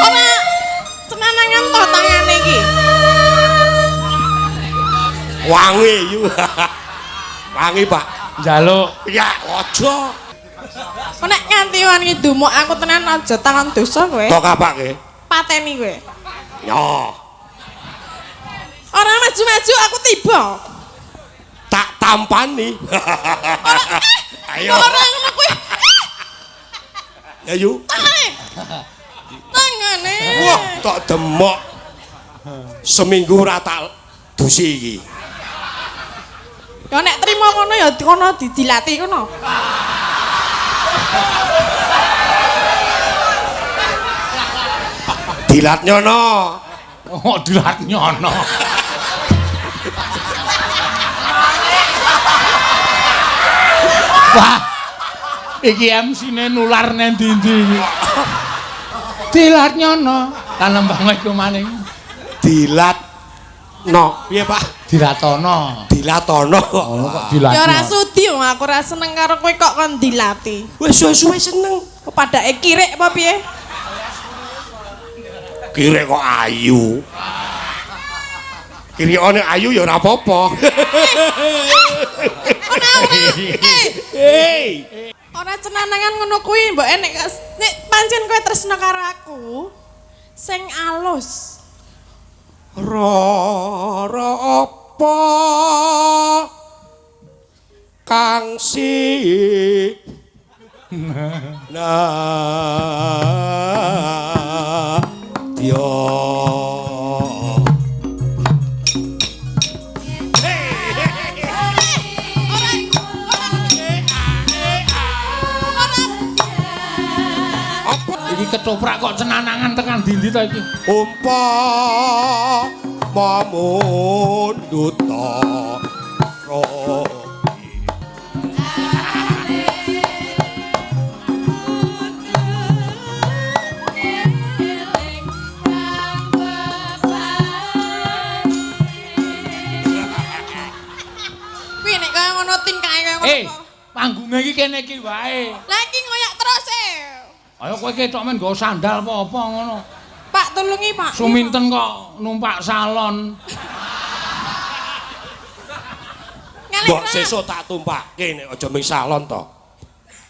Ora cenanangan to tangane iki. Wangi yu. Wangi, Pak. Njaluk. Ya aja. Kok nek nganti wangi dumuk aku tenan aja tangan dosa kowe. Tok apake? Pateni kowe. Yo. Ora maju-maju aku tiba. Tak tampani. Ora Ayo. Ora ngono kuwi. Ya yu. Tangane. Tangane. Wah, tok demok. Seminggu ora tak dusi iki. Ya nek trimo ngono ya kono didilati kono. Dilat nyono. Oh, dilat nyono. Wah. Iki MC-ne nular nang ndi-ndi iki. Dilat nyono. Lan lembang iku maning. Dilat no. Piye, Pak? Dilatono. Dilatono. Oh, kok dilat. Ya ora sudi wong aku ora seneng karo kowe kok kon dilati. Wis suwe-suwe seneng. Kok padake kirik apa piye? Kirik kok ayu. Kirikane ayu ya ora apa-apa. Ora ora. Hei. Ora cenanangan ngono kuwi mbok nek nek pancen kowe tresno karo aku sing alus. Rara apa kang si na dia. Ketoprak kok cenanangan tekan dindi to iki. Umpama mundut Kuwi nek kaya ngono tingkahe kaya ngono. Eh, panggunge iki kene iki wae. Lah iki ngoyak terus e. Ayo kowe ketok men nggo sandal apa-apa ngono. Pak tulungi, Pak. Suminten kok numpak salon. Mbok sesuk tak tumpake nek aja ming salon to.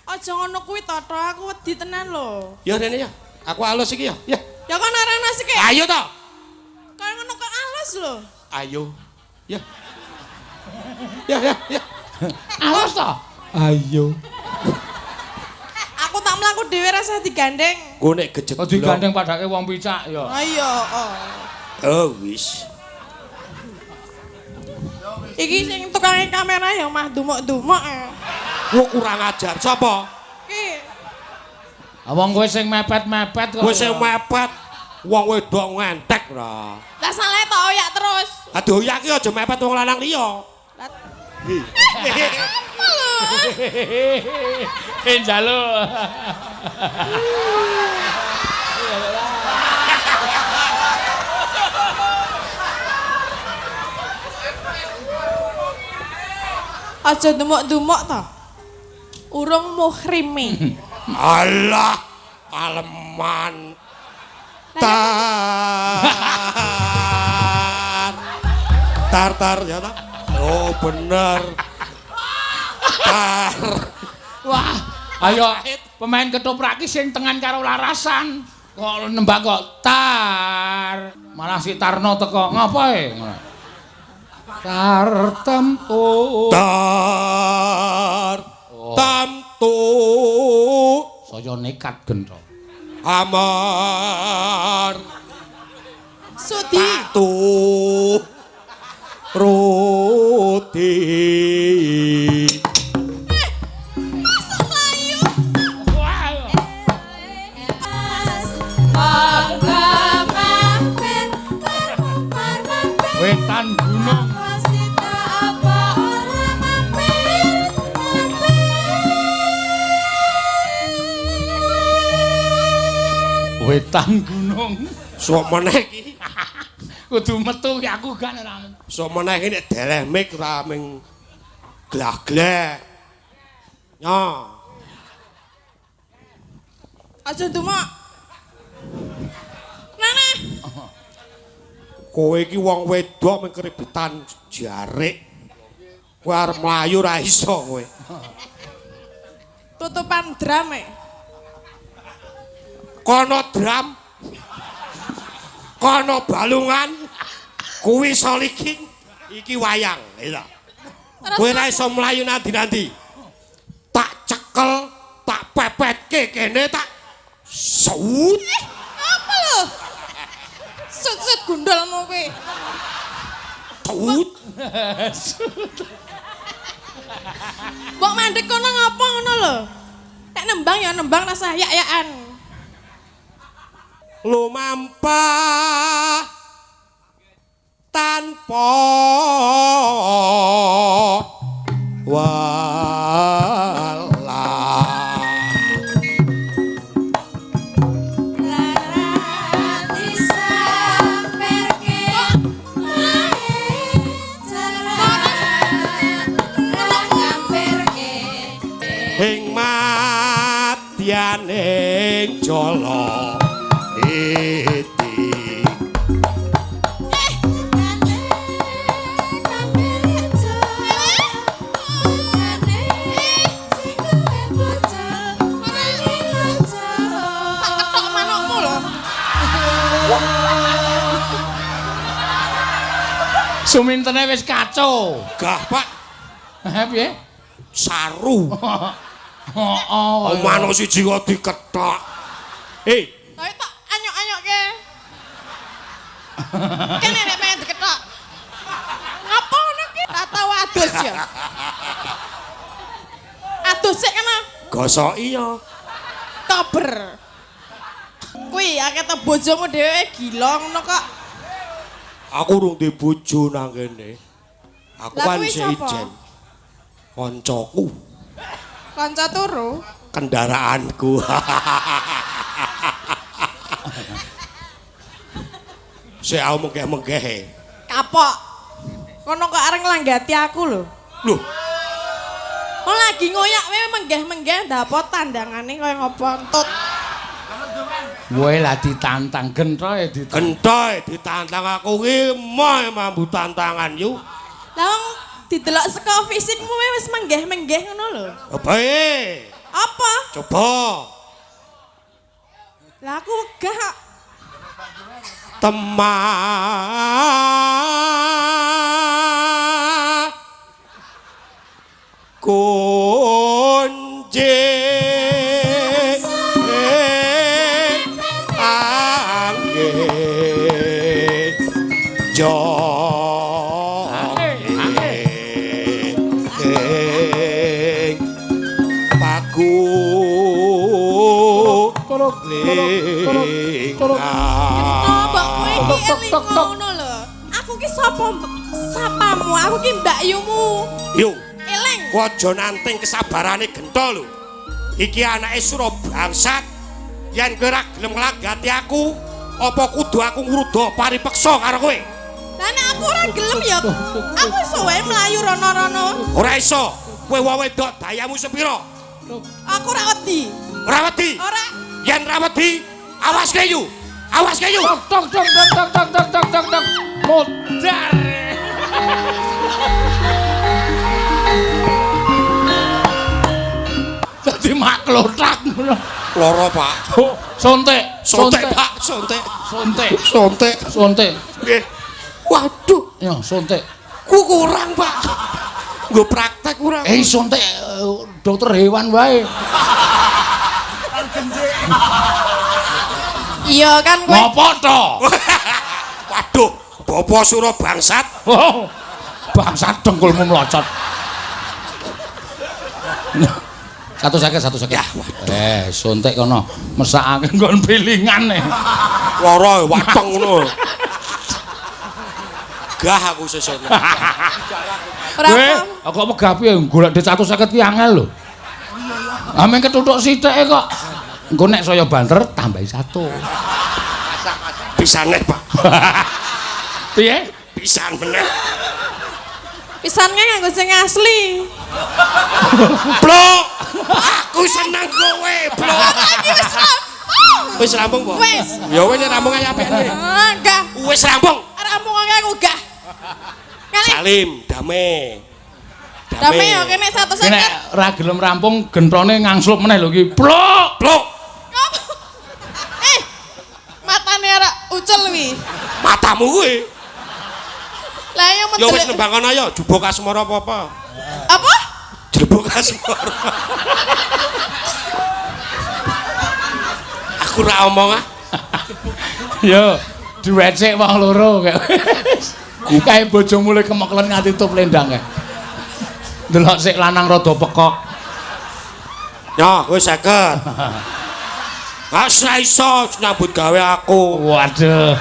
Aja ngono kuwi to, aku wedi tenan lho. Ya rene ya. Aku alus iki ya. Ya. Ya kono rene sik. Ayo to. Kaya ngono kok alus lho. Ayo. Ya. Ya ya ya. Alus to? Ayo. Aku tak mlaku dhewe rasa digandeng. Ku nek gejek. Kok digandeng padake wong picak ya. Ayo, oh. Oh wis. Iki sing tukang kamera ya mah dumuk-dumuk. Wo kurang ajar sapa? Iki. Wong kowe sing mepet-mepet kok. Kowe sing mepet wong wedok ngentek ra. Lah salah tok oyak terus. Aduh oyak ki aja mepet wong lanang liya. Apa lho? Njaluk. Aja dumuk-dumuk to. Urung muhrime. Alah, aleman. Tar. Tar tar ya ta? Oh, bener. Tar. Wah, ayo pemain ketoprak ki sing tengan karo larasan. Kok nembang kok tar. Malah si Tarno teko ngapa e? Tar temtu. Tar temtu. Saya nekat gentho. Amar. Sudi. Tu. Roti. Masuk mlayu. Wetan gunung. Wetan gunung. Sok meneh iki. Kudu metu ki aku gak ora. Sok meneh iki nek deleh mik ora ming glah-gleh. Nyo. Aja dumuk. Nana. Kowe iki wong wedok ming keributan jarik. Kowe arep mlayu ora iso kowe. Tutupan drum e. Kono drum. Kono balungan. Kuwi soliking. Iki wayang, iya. Kowe ora iso mlayu nanti-nanti. Tak cekel, tak pepetke kene tak sut. Apa lho? Sut-sut gundulmu kowe. Tut. Mbok mandek kono ngapa ngono lho? Nek nembang ya nembang rasah yak-yakan. Lumampah tanpa wala. Ing madyaning jala iti. Tak ketok manukmu lho. Sumintene wis kacau. Gah, Pak, Heh piye? saru. Heeh. Manuk siji kok dikethok. Eh, Tapi tak anyok-anyokke. Kene nek pengen diketok. Ngapa ngono ki? Tak tau adus ya. Adus sik kana gosoki ya. kober. Kuwi akeh to bojomu dhewe gila ngono kok. Aku urung duwe bojo nang kene. Aku Lah kan kuwi isih sapa? ijen. Koncoku, Kanca turu. kendaraanku. Sik aku menggeh-menggeh. Kapok. Kono kok arep nglanggati aku lho. Loh, Wong lagi ngoyak kowe menggeh-menggeh ndapot tandangane kaya ngopo entut. Kowe lah ditantang gentoe ditantang. gentoe ditantang aku ki moh mambu tantangan yu. Lah wong didelok saka fisikmu kowe wis menggeh-menggeh ngono lho. Apa e? Apa? Coba. Lah aku wegah kok. Temah kunci angin jong paku Oh, mbok kowe iki eling ngono lho. Aku ki sapa sapamu? Aku ki mbakyumu. Yo, Eling. kowe aja nanting kesabarane gento lho. Iki anake Sura bangsat. Yen kowe ora gelem nglanggati aku, apa kudu aku ngruda paripeksa karo kowe? Lah nek aku ora gelem ya aku iso wae mlayu rono-rono. Ora iso. Kowe wong wedok dayamu sepira? Aku ora wedi. Ora wedi. Ora. Yen ora wedi, awas kowe yu. Awas kowe yu. Tok tok tok tok tok tok tok tok tok. Modar. Dadi maklotak ngono. Loro, Pak. Oh, sontek, Sontek, Pak, sontek. Sontek, Sontek. sontek. Nggih. Waduh, Ya, sontek. ku kurang, Pak. Nggo praktek kurang. Eh, sontek dokter hewan wae. Iya kan kowe. Ngopo to? Waduh, Bapak Sura bangsat. Oh, bangsat dengkulmu melocot. 150, 150. Ya, Eh, sontek kono. Mesakake nggon pilingan e. Loro wateng ngono. Gah aku sesuk. Ora Kowe apa. kok megah piye golek duit 150 ki angel lho. Ah meng ketuthuk sithike kok. Engko nek saya banter tambahi 1. Pisan neh, Pak. Piye? Pisan meneh. Pisannya nganggo sing asli. Blok. Aku seneng kowe, blok. Lagi wis rampung. Wis rampung, Pak. Wis. Ya wis nek rampung ayo apikne. Ah, enggak. Wis rampung. Rampung aku gah. Kali Salim, dame. dame yo kene Ki nek 150. ora gelem rampung genthone ngangslup meneh lho iki. Blok. Blok. Eh. Matane ora ucul wi. Matamu kuwi. Lah yo Ya wis mendelek. nembang kono ayo, jubuk asmara apa-apa. Apa? Jebuk asmara. Aku ora omong ah. Yo, duet sik wong loro kae. Kae bojomu le kemeklen nganti tup lendang kae. Delok sik lanang rada pekok. Ya, kowe 50. Ah, ora iso nyambut gawe aku. Waduh.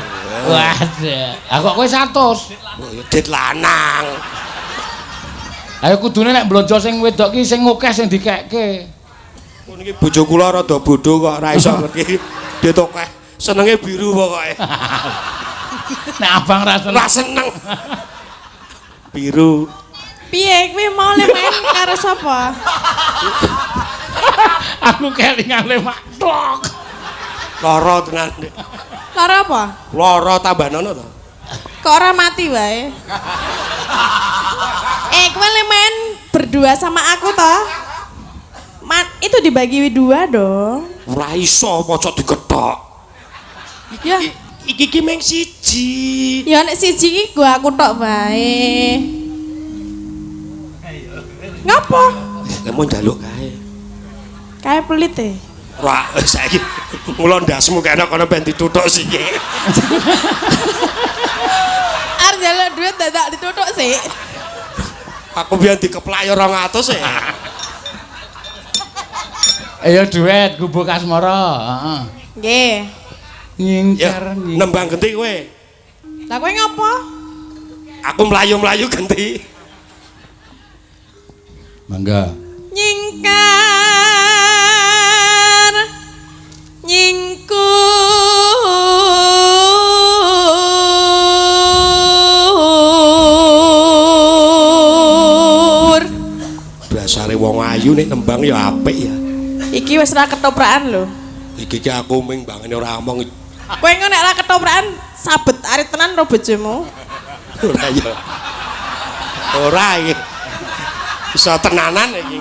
Waduh. Aku kok kowe 100. Dit lanang. Ayo kudune nek blonjo sing wedok ki sing akeh sing dikekke. Pun iki bojo kula rada bodho kok ora iso ngerti. Dit akeh. Senenge biru pokoke. Nek abang ra seneng. Ora seneng. Biru. Piye kowe mau le main karo sapa? Aku kelingan le mak tok. Lara tenan. Lara apa? Lara tambah nono to. Kok ora mati wae? Eh, kowe le main berdua sama aku toh? Man, itu dibagi dua dong. Ora iso mocok diketok. Ya, Iki ki mung siji. ya nek siji iki gua aku tok wae. Ngapa? Lah mau njaluk kae. Kae pelit e. Ora saiki mula ndasmu kene kono ben dituthuk siki. Arep njaluk duit dadak dituthuk sih. Aku biyen dikeplak ya 200 e. Ayo duet gubuk asmara, heeh. Nggih. Nyingkar nembang genti kowe. Lah kowe ngopo? Aku mlayu-mlayu genti. Mangga. Nyingkar nyingkur. Dasare wong ayu nek nembang ya apik ya. Iki wis ra ketoprakan lho. Iki ki aku ming bangene ora omong. Kowe engko nek ra ketoprakan sabet arit tenan ro bojomu. Ora ya. Ora iki. Bisa tenanan iki.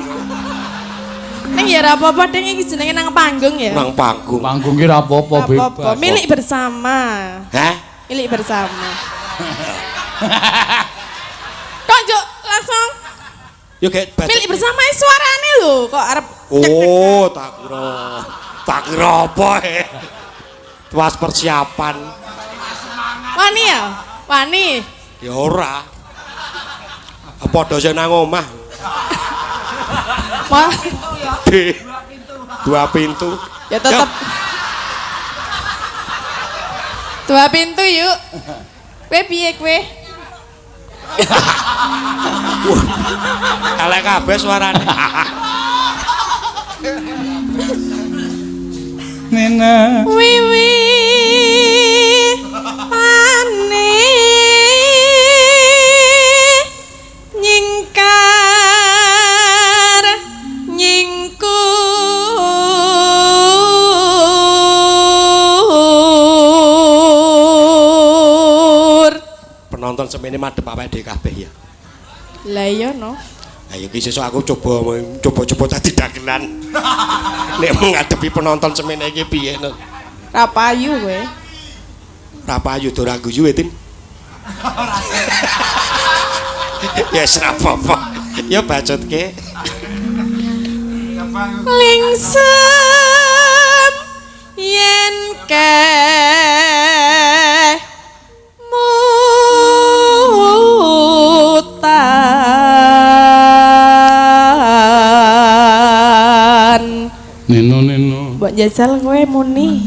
Ning ya ora apa-apa ding iki jenenge nang panggung ya. Nang panggung. Panggung ki ora apa-apa bebas. Milik bersama. Hah? Milik bersama. Kok njuk langsung yo gek milik bersama suarane lho kok arep. Oh, tak kira. Tak kira apa e. Tuas persiapan. Wani ya? Wani. Ya ora. Padha sing nang omah. Wah. Dua pintu. Ya tetep. Dua pintu yuk. Kowe piye kowe? Elek kabeh suarane. Nena. Wiwi pane nyingkar nyingkur. Penonton semene madhep awake dhewe kabeh ya. Lah iya no. Ayo iki sesuk aku coba-coba dadi dagelan. Nek menghadapi penonton semene iki piye no? Ra payu kowe. Ra payu do ra guyu e, Tin. Ya wis ra apa-apa. Ya bacotke. Lingsem yen ke mutan. Nino nino. Mbok jajal kowe muni.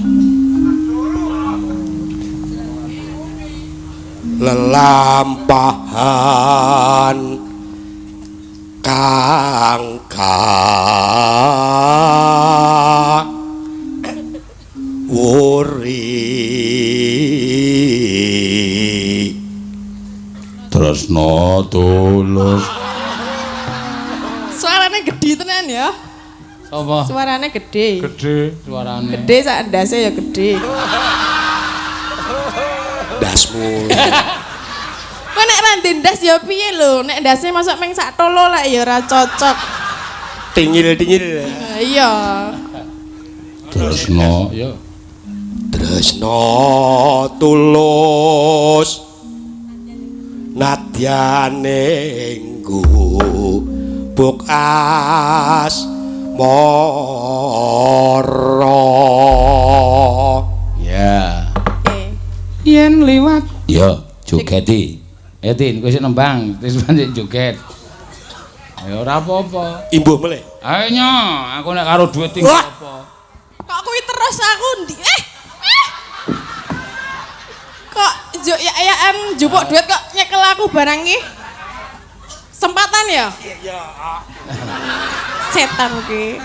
Lelampahan kang wuri tresno tulus. Suarane gedhe tenan ya. Sapa? Suarane gedhe. Gedhe suarane. Gedhe sak ndase ya gedhe. Ndasmu. Kok nek ra ndas ya piye lho? Nek ndase mosok meng sak tolo lek ya ora cocok. Tingil-tingil. Iya. Tresno ya. Tresno tulus nadyane gubuk asmara. Ya. Yen liwat ya jogeti. Tin kowe sik nembang, wis pancen joget. Ya ora apa-apa. Imbuh meleh. Ayo nyo, aku nek karo dhuwit tinggal apa. Kok kuwi terus aku ndi? Kok njuk ya-yaan njupuk dhuwit kok nyekel aku barang iki? Sempatan ya? Iya. Setan ki.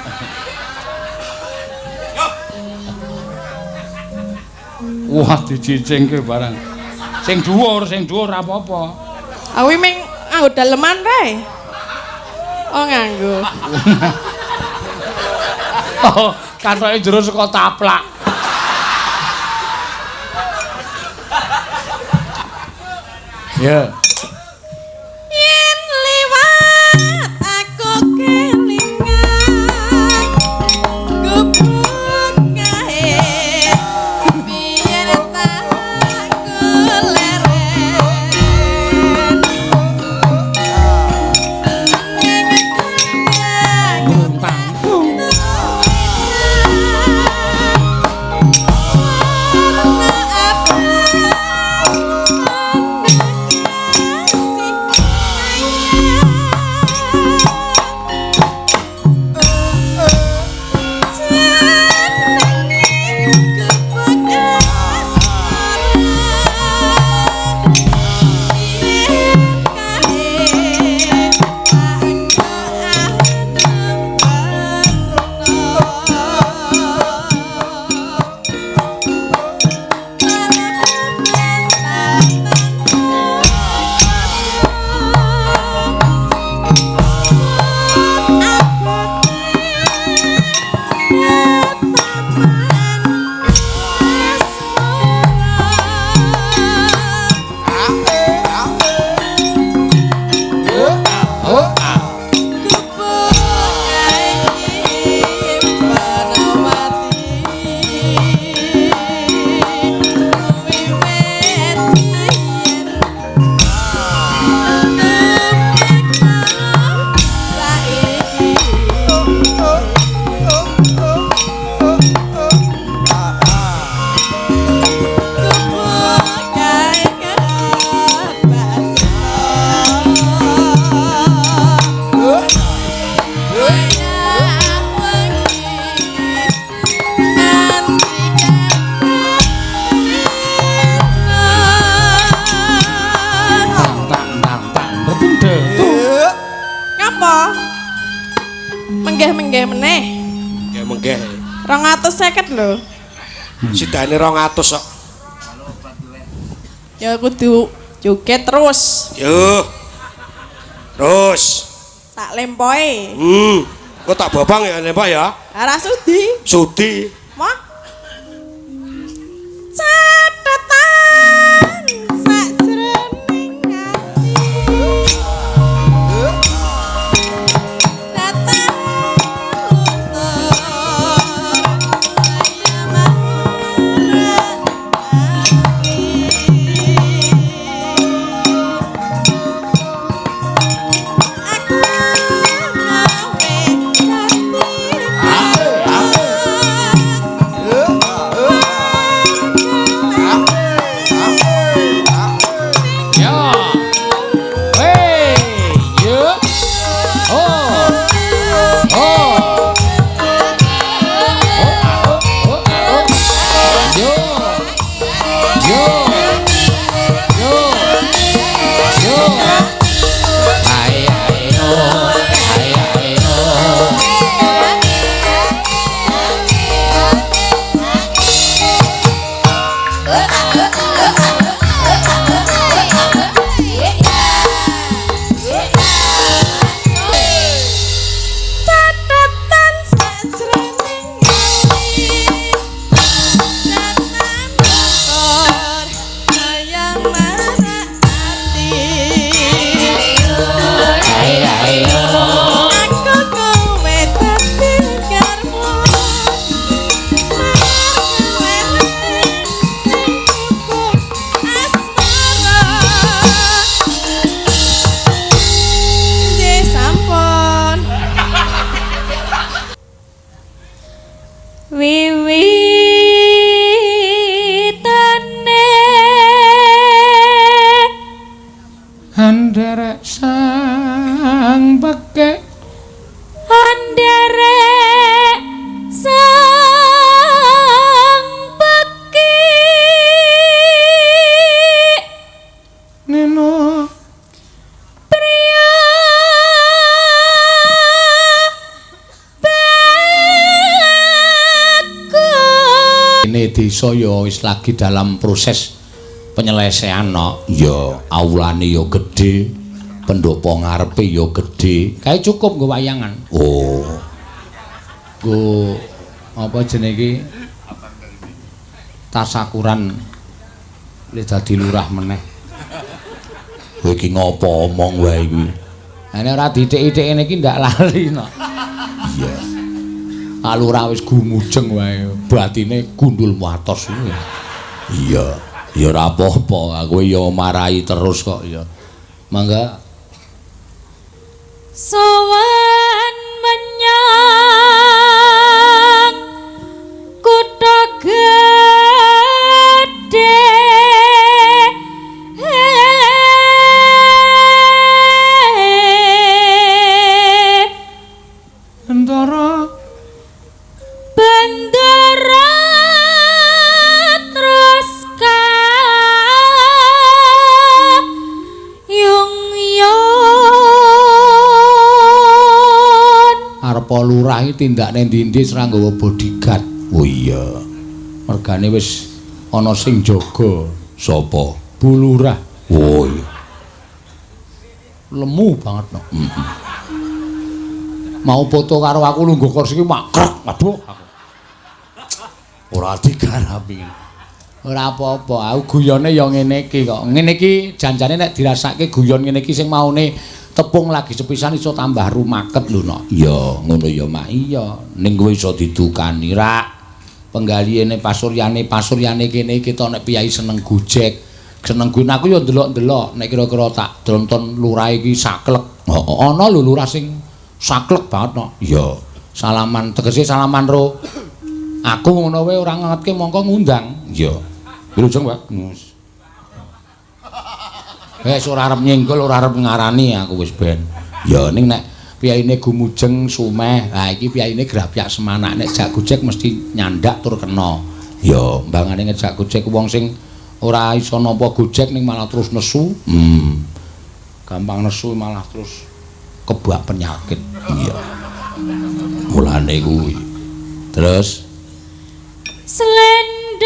Wah, dicicingke barang. Sing dhuwur apa-apa. Aku ming nganggo daleman kae. Oh, nganggo. Oh, katoke jero saka taplak. Ya. Yen liwat aku kelingan gubuk kae biyen tak leren. Menggeh meneh. Nggih menggeh. 250 lho. Sidane 200 kok. Ya kudu joget terus. Yo. Terus. Tak lempoe. Kok tak babang ya lempok ya? Ora sudi. Sudi. Mah. Catetan sakjroning ati. Datang luntur saya marah ati. Aku gawe dadi. Ya. Hey, yo. Oh. Oh. Oh, ah, oh, oh, ah, oh. Yo. Yo. Yo. Yo. Ai ai oh. Ai ai oh. Catetan sakjroning ati. Datang luntur sayang marah ati. Ai ai oh. Aku kowe dadi karmu. Asmara. Nggih sampun. Wiwitane Anderek sang pekek anderek sang pekik neno priya bagus. Ini desa ya wis lagi dalam proses penyelesaian no. Ya aulane ya gedhe, pendopo ngarepe ya gedhe. Kae cukup nggo wayangan. Oh. Nggo apa jenenge iki? Tasakuran le dadi lurah meneh. Kowe iki ngopo omong wae iki? Lah nek ora dithik-ithik ngene iki ndak lali no. Iya. Ah, lurah wis gumujeng wae, batine gundul watos kuwi. Iya, ya ora apa-apa, kowe ya marahi terus kok ya. Mangga sowan menyang kutha gedhe Bendara bendara terus kayung yon. Arepa lurah iki tindakne ndi-ndi ora nggawa bodyguard. Oh iya. Mergane wis ana sing jaga. Sapa? Bu Lurah. Oh iya. Lemu banget no. Mau foto karo aku lungguh kursi iki makrek. Aduh aku. Ora digarapi. Ora apa-apa, aku guyone ya ngene iki kok. Ngene iki janjane nek dirasake guyon ngene iki sing maune tepung lagi sepisan iso tambah rumaket lho no. Iya, ngono ya Mak. Iya, ning kowe iso didukani rak. Penggalihane pasuryane, pasuryane kene iki to nek piyai seneng gojek, seneng gun aku ya ndelok-ndelok nek kira-kira tak tonton lurah iki saklek. Heeh, ana lho lurah sing saklek banget no. Iya, salaman tegese salaman ro aku ngono wae ora ngetke mongko ngundang. Iya. Wilujeng, Pak. Wis ora arep nyenggol, ora arep ngarani aku wis ben. Ya ning nek piyaine gumujeng sumeh, ha iki piyaine grapyak semanak nek jak gojek mesti nyandak tur kena. Ya, mbangane ngejak gojek wong sing ora iso nampa gojek ning malah terus nesu. Gampang nesu malah terus kebak penyakit. Iya. Mulane kuwi. Terus selendang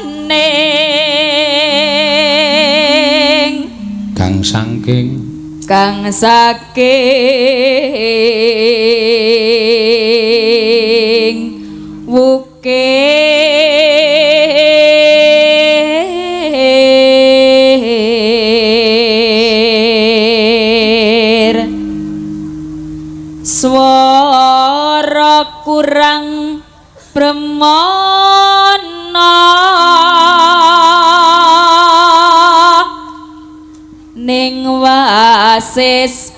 kuning kang saking kang saking wukir swara kurang bremana ning wasis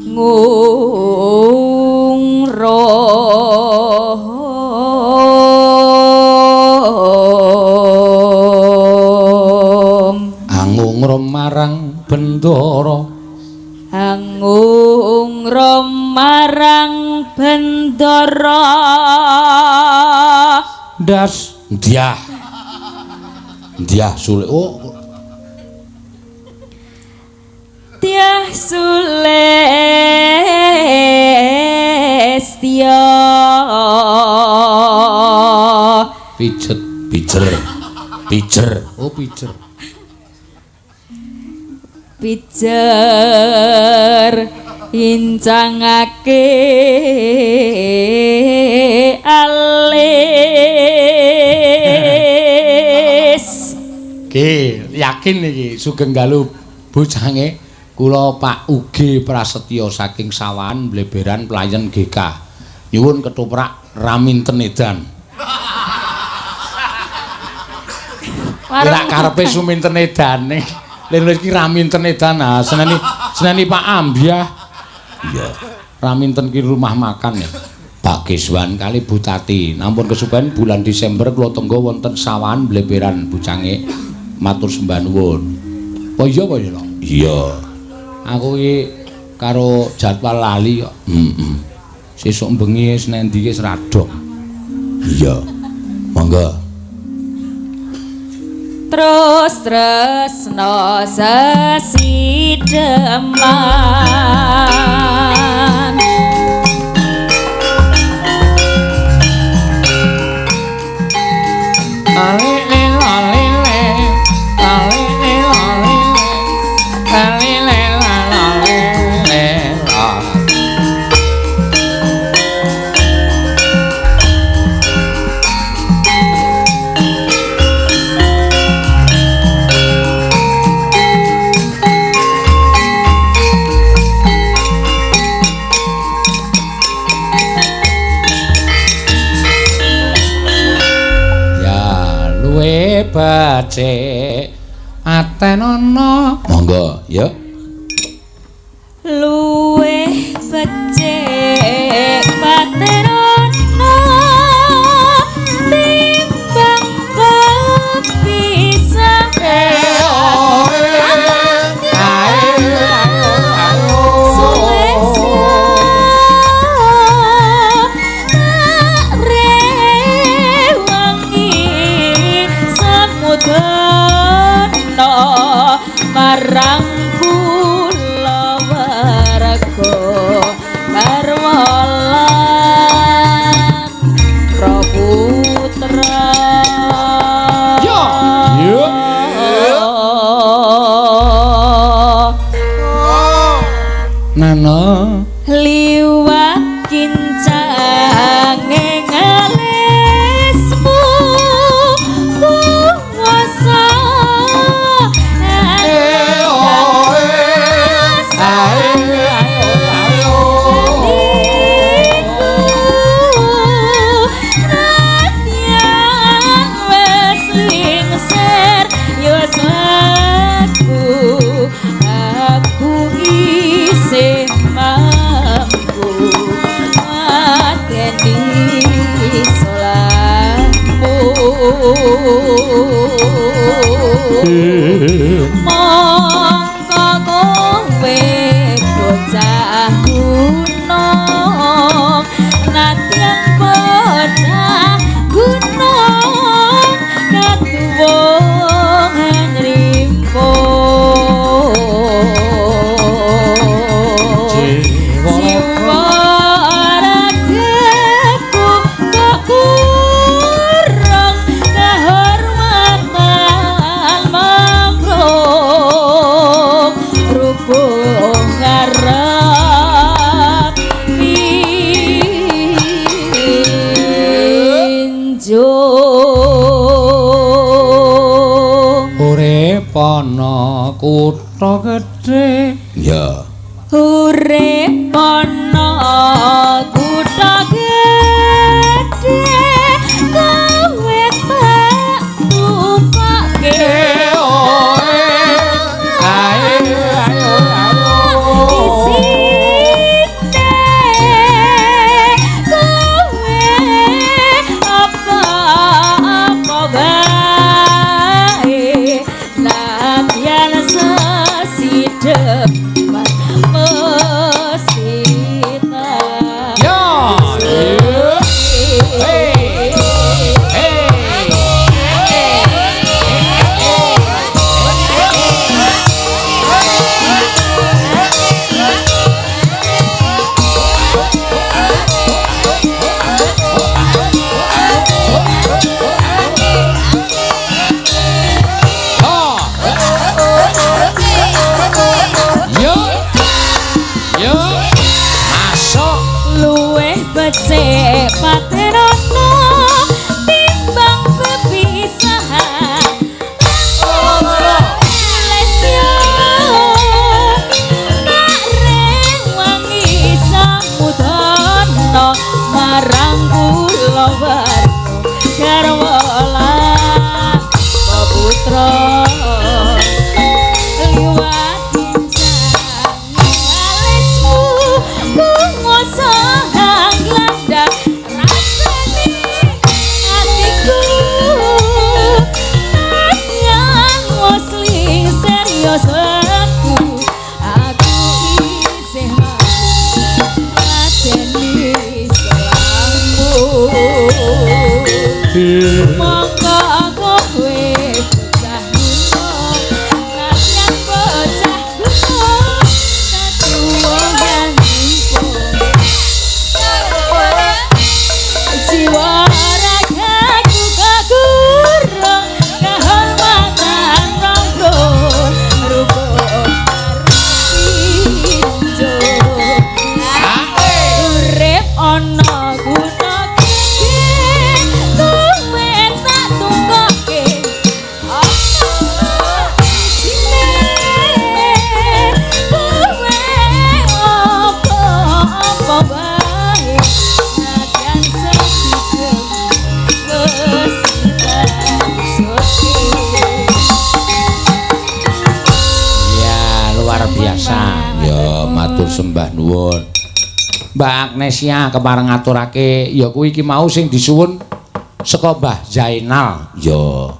ngungrum angungrum marang Bendara angungrum marang Bendara das dyah dyah sule oh dyah sulestya pijet pijer pijer oh pijer pijer incangake alis. Ki yakin iki sugeng dalu bocange kula Pak Uge Prasetyo saking Sawahan Bleberan Playen GK. Nyuwun ketoprak Raminten edan. Ora karepe Suminten edane. Lha iki Raminten edan ah seneni seneni Pak Ambyah. Iya. Raminten ki rumah makan ya. Pak Kiswan kali Bu Tati. Nampun kesupen bulan Desember kula tenggo wonten Sawahan Bleberan bocange matur sembah nuwun. Apa iya apa ya? Iya. Aku iki karo jadwal lali kok. Heeh. Sesuk bengi wis nang ndi wis radok. Iya. Monggo. Terus tresno sesideman becik atenono. Monggo ya. Luwih becik patenono timbang pepisah. Marang kula warga karwalan Praputra. Yo yo nana liwat kincange ngalismu kuwasa. Mongko kowe bocah gunung, nadyan bocah gunung katuwung ngrimpun. Kutha gedhe. Ya. Urip ana kutha gedhe kowe tak tukoke. Ayo ayo ayo. Isine kowe apa-apa wae nadyan sesidhepan mesita. Yo. Hey. Hey. Yo. Yo. Masuk. Luwih becik paterana timbang pepisahan. Lesya tak rewangi samudana marang kula warga garwa lan peputra liwat bincang alismu kuwasa hang landhap rasane atiku nadyan muslim serius aku aku isih mampu ladeni selangmu. Monggo kowe bocah gunung nadyan bocah gunung tatuwa jiwa ragaku kagurung kehormatan ronggo rukun pinjo urip ana kutha gedhe kowe tak tukoke ana isine kowe apa-apa wae nadyan sesidhem mesita sote. Ya, luar biasa. Ya, matur sembah nuwun. Mbak Agnesia kepareng ngaturake ya kuwi iki mau sing disuwun saka Mbah Zainal. Ya.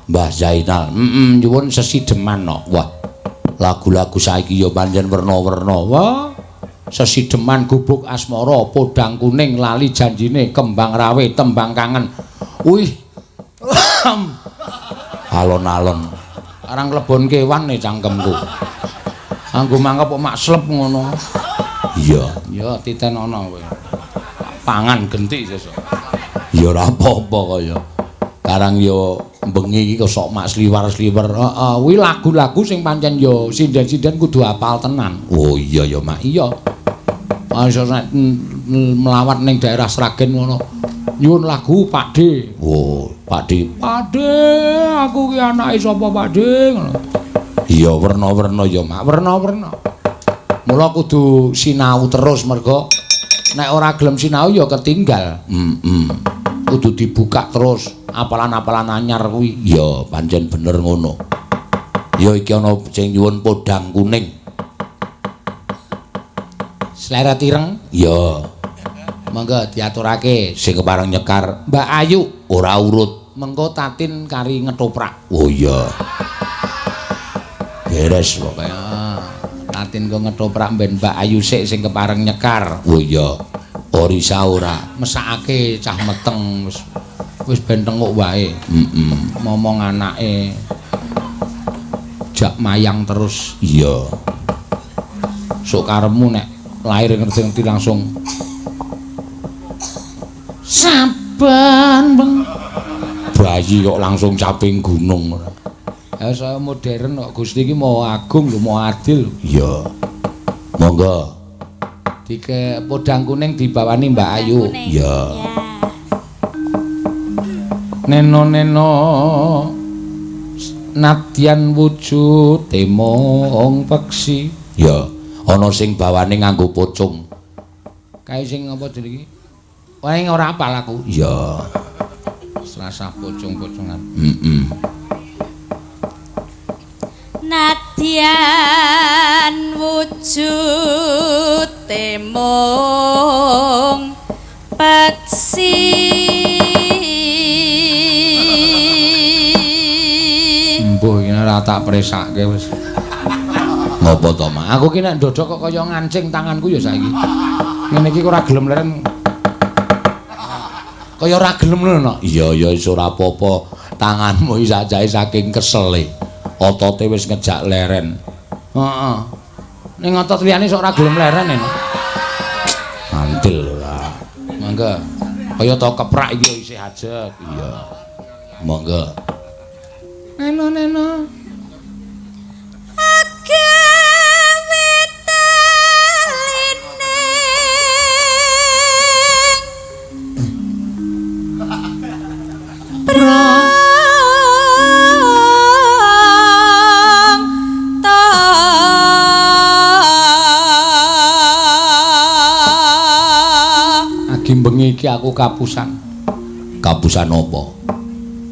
Mbah Zainal, heeh, nyuwun sesideman no. Wah. Lagu-lagu saiki ya pancen werna-werna. Wah. Sesideman gubuk asmara, podang kuning, lali janjine, kembang rawe, tembang kangen. Wih. Alon-alon. Arang klebon kewan nih cangkemku. Anggo mangkep kok mak slep ngono. Iya, ya titenono kowe. Pangan genti sesuk. Ya ora apa-apa kaya. Karang ya bengi iki kok sok mak sliwar-sliwer. Heeh, kuwi lagu-lagu sing pancen ya sinden-sinden kudu hafal tenan. Oh iya ya, Mak. Iya. Iso nek melawat ning daerah Sragen ngono. Nyuwun lagu Pak D. Oh, Pak D. Pak D, aku ki anake sapa Pak D ngono. Iya, werna-werna ya, Mak. Werna-werna. Mula kudu sinau terus mergo nek ora gelem sinau ya ketinggal. Heeh. Kudu dibuka terus apalan-apalan anyar kuwi. Ya, pancen bener ngono. Ya iki ana sing nyuwun podang kuning. Sleret ireng? Ya. Monggo diaturake sing kepareng nyekar Mbak Ayu ora urut. Mengko Tatin kari ngetoprak. Oh iya. Beres pokoke. Tatin kok ngetoprak ben Mbak Ayu sik sing kepareng nyekar. Oh iya. Orisa ora mesakake cah meteng wis wis ben tenguk wae. Heeh. Momong anake jak mayang terus. Iya. Sok karepmu nek lahir ngerti-ngerti langsung saben beng. Bayi kok langsung caping gunung ora. Ya saya modern kok Gusti iki mau agung lho, mau adil. Iya. Monggo. Dike podang kuning dibawani Mbak Ayu. Iya. Neno-neno Nadyan wujude mung peksi. Ya, ana sing bawane nganggo pocong. Kae sing apa jenenge iki? Wae ora apal aku. Ya. Serasa pocong-pocongan. Heeh. Nadyan wujude mung peksi. Mbuh iki ora tak presake wis. Ngopo to, Mak? Aku ki nek ndodok kok kaya ngancing tanganku ya saiki. Ngene iki ora gelem leren. Kaya ora gelem lho, Nok. Iya, ya wis ora apa-apa. Tanganmu iki sajake saking kesele. Otote wis ngejak leren. Heeh. Ning otot liyane sok ora gelem leren e. Mantil ora. Monggo. Kaya to keprak iki isih ajeg. Iya. Monggo. Neno neno. Agi bengi iki aku kapusan. Kapusan apa?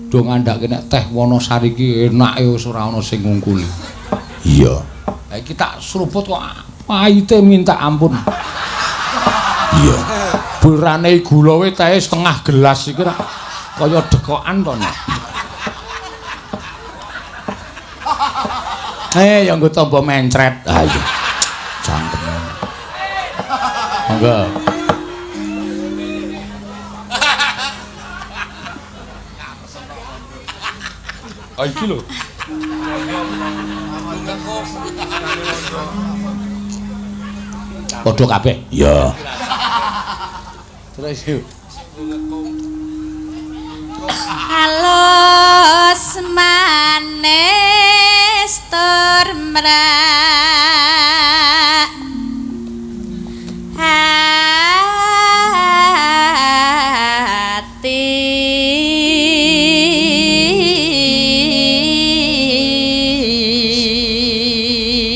Do ngandhake nek teh Wonosari iki enake wis ora ana sing ngungkuli. Iya. Lah iki tak seruput kok pahite minta ampun. Iya. Burane gula we teh setengah gelas iki rak kaya dekokan to nek. Ya nggo tombo mencret. Ah iya. Cangkem. Monggo. Ah iki lho. Padha kabeh. Iya. Terus yuk. Halus manis tur mrak hati.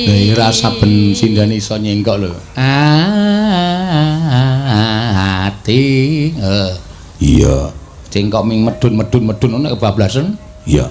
Lha rasa ben sindane iso nyengkok lho. Ati. Iya. Cengkok ming medun-medun-medun ngono kebablasan. Iya.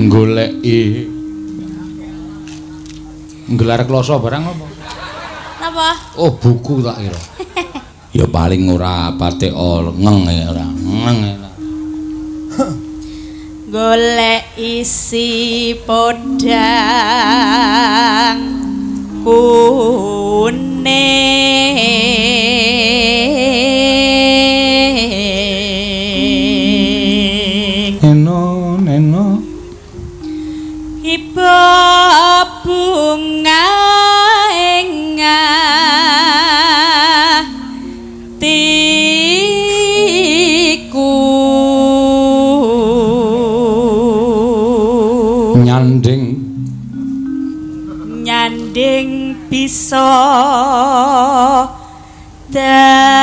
Goleki nggelar kloso barang apa? Napa? Oh, buku tak kira. Ya paling ora patek ngeng ya ora. Ngeng ya. Golek isi podang kuning. Neno neno iba bunga ing atiku nyanding nyanding bisa dadi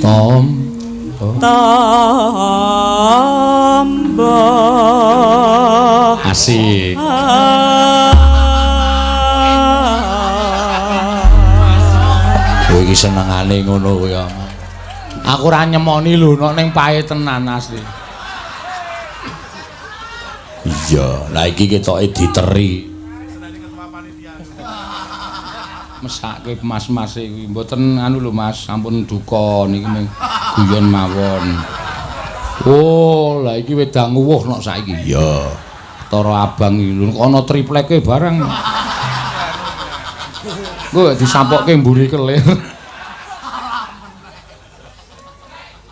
tom tombo asik. Kowe iki senengane ngono kuwi. Aku ora nyemoni lho nek ning pae tenan asli. Iya, lah iki ketoke diteri. Mesake mas-mas kuwi mboten anu lho Mas, sampun duka niki mung guyon mawon. Oh, lah iki wedang uwuh nok saiki. Iya. Tara abang iki lho ana tripleke barang. Engko disampokke mburi kelir.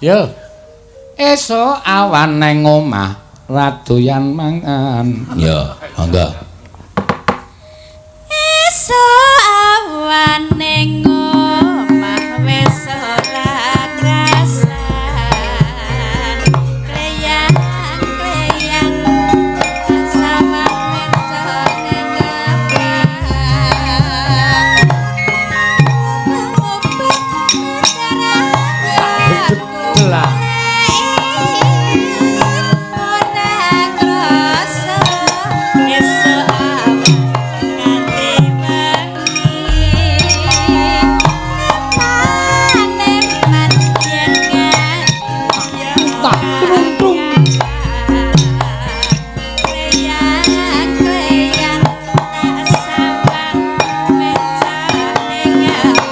Yo. Esuk awan nang omah Ra doyan mangan. Ya, monggo. Esuk awan ning omah wis ora krasan. Kleyang-kleyang sawang mencone kabeh. Lah. Ora krasa esuk awan nganti wengi. Paneman yen Tak truntung. Kleyang-kleyang tak sawang mencane ngabang.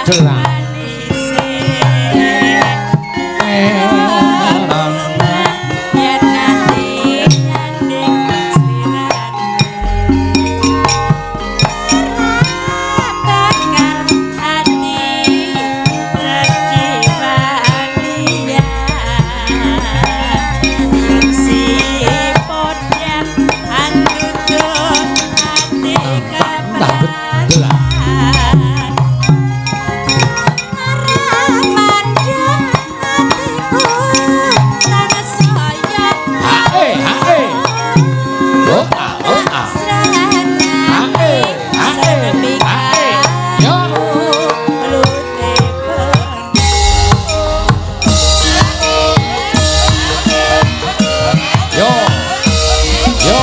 Delah. Hae, hae. Oh, ah, oh, ah. Hae, hae, hae. Yo. Yo. Yo.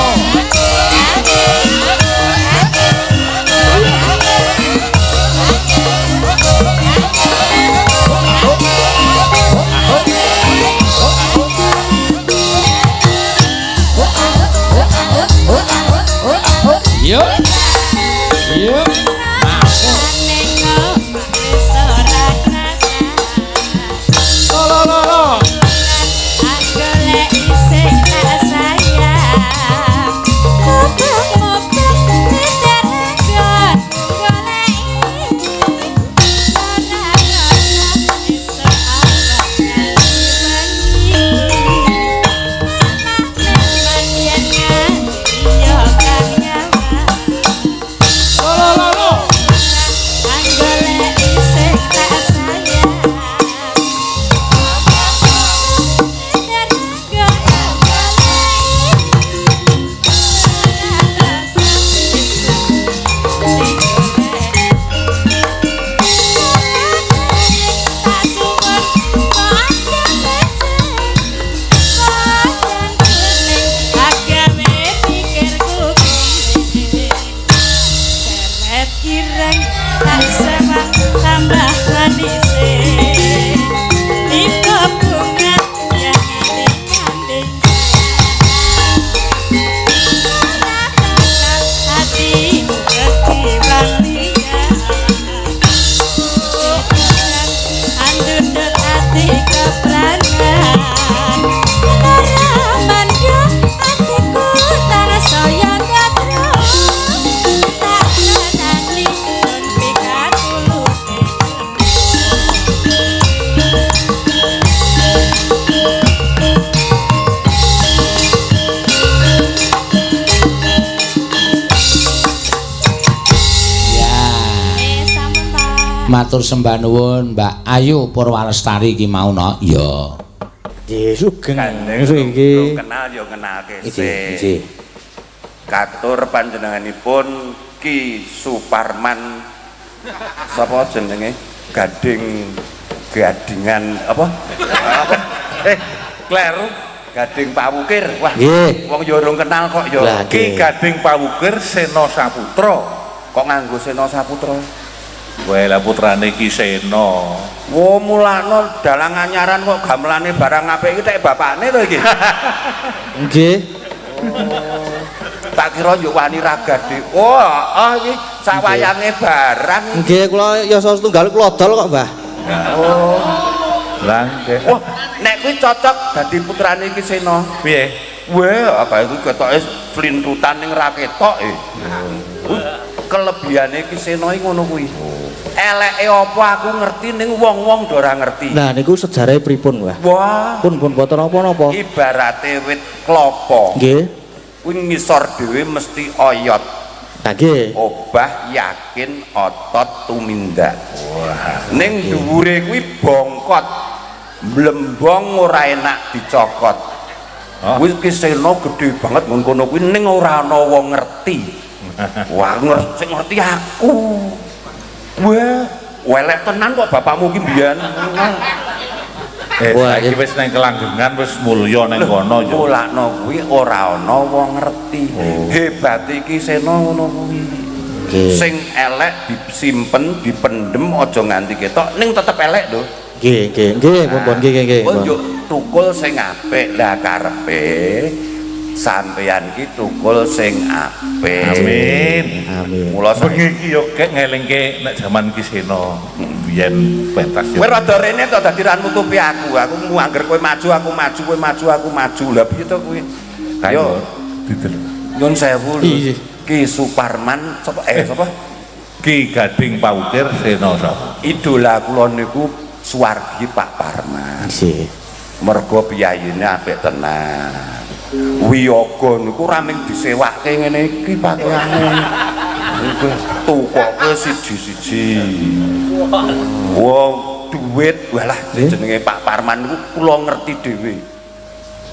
Yo. Yo. Masuk. Lo lo lo lo. Lo lo lo lo. Ireng tak sewang tambah manise tiba bunga yang nyanding hati kekiwan liya andundut ati kepranan lara mandha atiku tansaya ndadra tak tenani sun pikatulute. Ya. Sampun Pak. Matur sembah nuwun Mbak Ayu Purwalestari iki mau no. Ya. Nggih, sugeng iki. Kenal ya kenalke Iki, sik. iki. Katur panjenenganipun Ki Suparman sapa jenenge? Gading Gadingan apa? Apa? Kleru. Gading Pawukir. Wah, Nggih. wong ya urung kenal kok ya. Lah, Ki nggih. Gading Pawukir Sena Saputra. Kok nganggo Sena Saputra? Wae lah putrane Ki Sena. Wo mulakno dalang anyaran kok gamelane barang apik iki tek bapakne to iki. Nggih. Tak kira yo wani ragade. Oh, ah iki sak wayange barang. Nggih, kula yasa setunggal kula dol kok, Mbah. Oh. Lah nggih. Wah, nek kuwi cocok dadi putrane Ki Sena. Piye? Weh, apa iku ketoke flintutan ning ra ketok e. Kuwi kelebihane Ki Sena iki ngono kuwi. Eleke apa aku ngerti ning wong-wong do ora ngerti. Nah niku sejarahe pripun, Mbah? Wah, Pun pun boten napa-napa. ibarate wit klopo. Nggih. Kuwi ngisor dhewe mesti oyot. Lah nggih. Obah yakin otot tumindak. Wah. Ning dhuwure kuwi bongkot. Mlembong ora enak dicokot. Kuwi Ki Sena gedhe banget nggon kono kuwi ning ora ana wong ngerti. Wah, ngerti ngerti aku. Wah, welek tenan kok bapakmu ki mbiyen. Wah, Saiki wis nang kelanggengan wis mulya nang kono ya. Mulakno kuwi ora ana wong ngerti. Hebate Ki Sena ngono kuwi. Nggih. Sing elek disimpen, dipendem aja nganti ketok ning tetep elek lho. Nggih, nggih, nggih, pun pun nggih, nggih, nggih. Kok njuk tukul sing apik lah karepe sampeyan ki tukul sing apik. Amin. Amin. Mula Bengi iki yo kek ngelingke nek jaman Ki Sena biyen pentas. Kowe rada rene to dadi ra nutupi aku. Aku mu angger kowe maju, aku maju, kowe maju, aku maju. Lah piye to kuwi? Ayo didelok. Nyun sewu lho. Iya. Ki Suparman sapa sapa? Ki Gading Paukir Sena sapa? Idola kula niku Suwargi Pak Parman. Nggih. Mergo piyayine apik tenan. Wiyaga niku ora mung disewake ngene iki pakaiane. Iku tukoke siji-siji. Wong duit walah jenenge Pak Parman niku kula ngerti dhewe.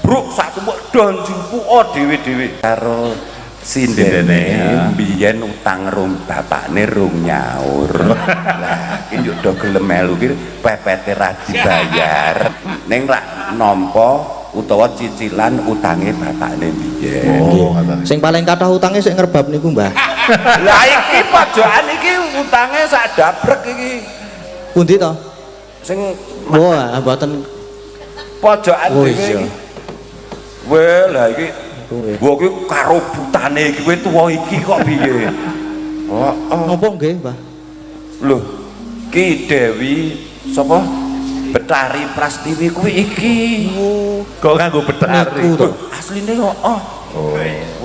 Bruk sak tumpuk don jupuka dhewe-dhewe. Karo sindene mbiyen utang rung bapakne rung nyaur. Lah iki njuk do gelem melu ki pepete ra dibayar. Ning rak nampa utawa cicilan utange bapakne mbiyen. Oh, Sing paling kathah utange sik ngrebab niku, Mbah. Lah iki pojokan iki utange sak dabrek iki. Pundi to? Sing Wah, mboten pojokan Oh, dhewe iya. iki. Weh, lah iki Nggih. wah iki karo butane iki kowe tuwa iki kok piye? Oh, oh. Napa nggih, Mbah? Lho, Ki Dewi sapa? Betari Prastiwi kuwi iki. Kok nganggo betari? Niku to. Asline kok oh.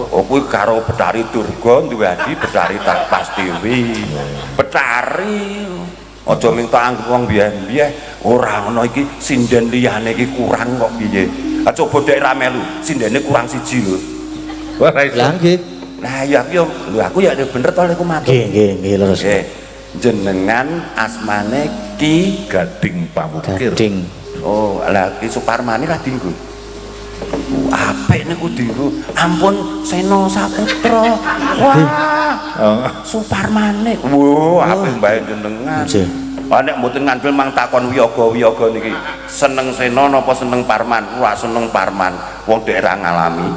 Oh, kuwi karo Betari Durga duwe adi Betari Prastiwi. Betari. Aja ming tak anggep wong biyen-biyen ora ana iki sinden liyane iki kurang kok piye. Ah coba dek ra melu, sindene kurang siji lho. Ora iso. Lah nggih. Lah ya aku yo lho aku ya bener to lek matur. Nggih, nggih, nggih leres. Nggih. Jenengan asmane Ki Gading Pamukir. Gading. Oh, lah Ki Suparmane ra dinggo. Apik niku dinggo. Ampun Sena Saputra. Wah, Oh. Suparmane. Wah, apik mbae jenengan. Nggih. Ah nek mboten ngandel mang takon wiyaga-wiyaga niki. Seneng Sena napa seneng Parman? Ora seneng Parman. Wong dhek ra ngalami.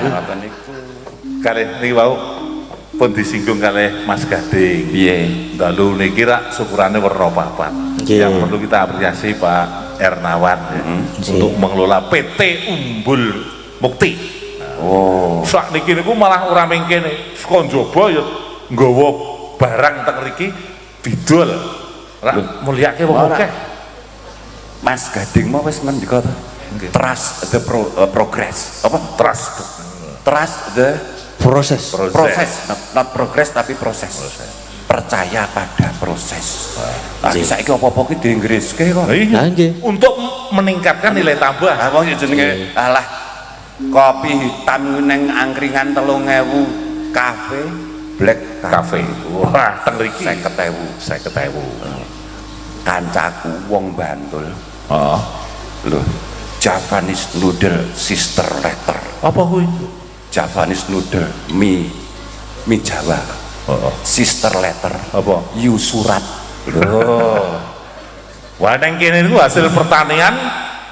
Ngoten niku. Kalih niki wau pun disinggung kalih Mas Gading. Piye? Dalu niki rak syukurane werna papat. Nggih. Yang perlu kita apresiasi Pak Ernawan ya, untuk mengelola PT Umbul Mukti. Oh. Sak niki niku malah ora ming kene, saka njaba ya nggawa barang teng mriki didol. Rak mulyake wong Ora. akeh. Mas Gading mau wis ngendika to? Trust the progress. Apa? Trust. Trust the Proses. proses, not progress tapi proses. Percaya pada proses. Lah saiki apa-apa ki diinggriske kok. Iya. Lah nggih. Untuk meningkatkan nilai tambah. Ah wong ya jenenge alah kopi hitam neng angkringan 3000 kafe black Kafe. Wah, teng mriki 50.000. 50.000. Kancaku wong Bantul. Heeh. Lho, Javanese noodle sister letter. Apa kuwi? Javanese noodle mie mie Jawa. Heeh. Sister letter. Apa? You surat. Lho. Wah, neng kene niku hasil pertanian